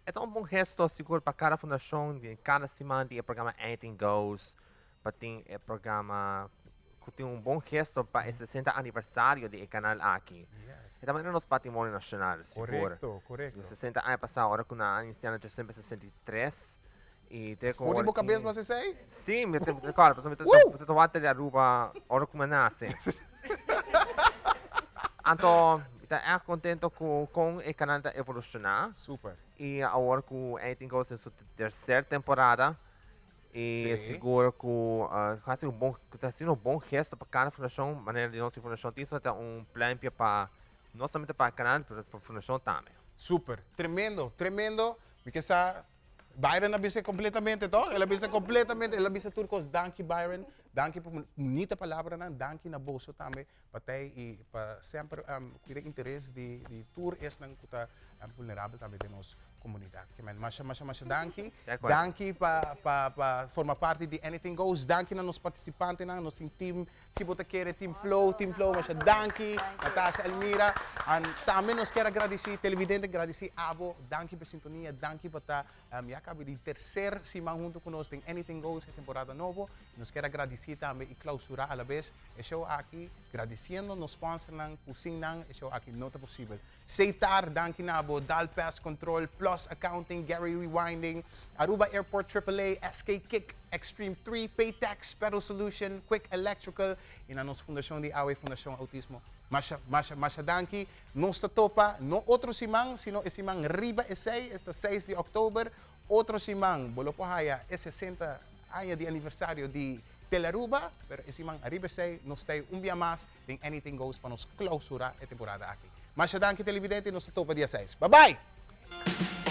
[SPEAKER 15] E ta un bon gesto sigur pa kada fundashon den kada siman di e programa Anything Goes pa tin e programa ku tin un bon gesto pa e 60 aniversario di e kanal aki. E ta manera nos patrimonio nashonal sigur.
[SPEAKER 1] Korekto, korekto.
[SPEAKER 15] 60 aña pasá ora ku nan a inisiá na 1963 i te ku
[SPEAKER 1] For di
[SPEAKER 15] ora
[SPEAKER 1] bo kabes
[SPEAKER 15] tin
[SPEAKER 1] bo a esei?
[SPEAKER 15] Sí, mi ta recorda pasobra mi ta wak di Aruba ora ku mi a nase. Anto mi ta erg contento cu con e canal ta evoluciona.
[SPEAKER 1] Super.
[SPEAKER 15] Y awor cu Anything Goes den su tercer temporada y sigur cu haci un bon cu ta haciendo un bon gesto pa cada fundacion manera di nos fundacion tin ta un pluimpje pa no solamente pa e canal pero pa fundacion tambe.
[SPEAKER 1] Super. Tremendo, tremendo. Mi ke sa Byron a bisa completamente toch? El a bisa completamente, el a bisa tur cos. Danki Byron, danki pa bunita palabranan, danki na boso tambe pa tei y pa semper cuida interes di di tur esnan cu ta vulnerabel tambe den nos comunidad. Ke men masha masha masha danki. Danki pa pa pa forma parti di Anything Goes. Danki na nos participantenan, nos tin team Ki bo ta kere Team Flow, Team Flow masha danki, Natasha, Elmira, an tambe nos kier a gradisi televidente, gradisi abo, danki pa e sintonia, danki pa ta ya caba di tercer siman hunto cu nos den Anything Goes e temporada nobo, nos kier a gradisi tambe y clausura alabes e show aki gradisiendo nos sponsornan cu sin nan e show aki no ta posibel. Setar, danki na bo, Dal Pest Control, Plus Accounting, Gary Rewinding, Aruba Airport Triple A, SK Kick, Extreme 3, Paytex, Pedal Solution, Quick Electrical y na nos fundacion di awe, Fundacion Autismo. Masha, masha, masha danki. Nos ta topa no otro siman, sino e siman riba esey, esta seis di october. Otro siman bo lo por haya e 60 aña di aniversario di Telearuba, pero e siman ariba esey nos ta un bia mas Den Anything Goes pa nos clausura e temporada aki. Masha danki televidente y nos ta topa dia 6. Bye bye!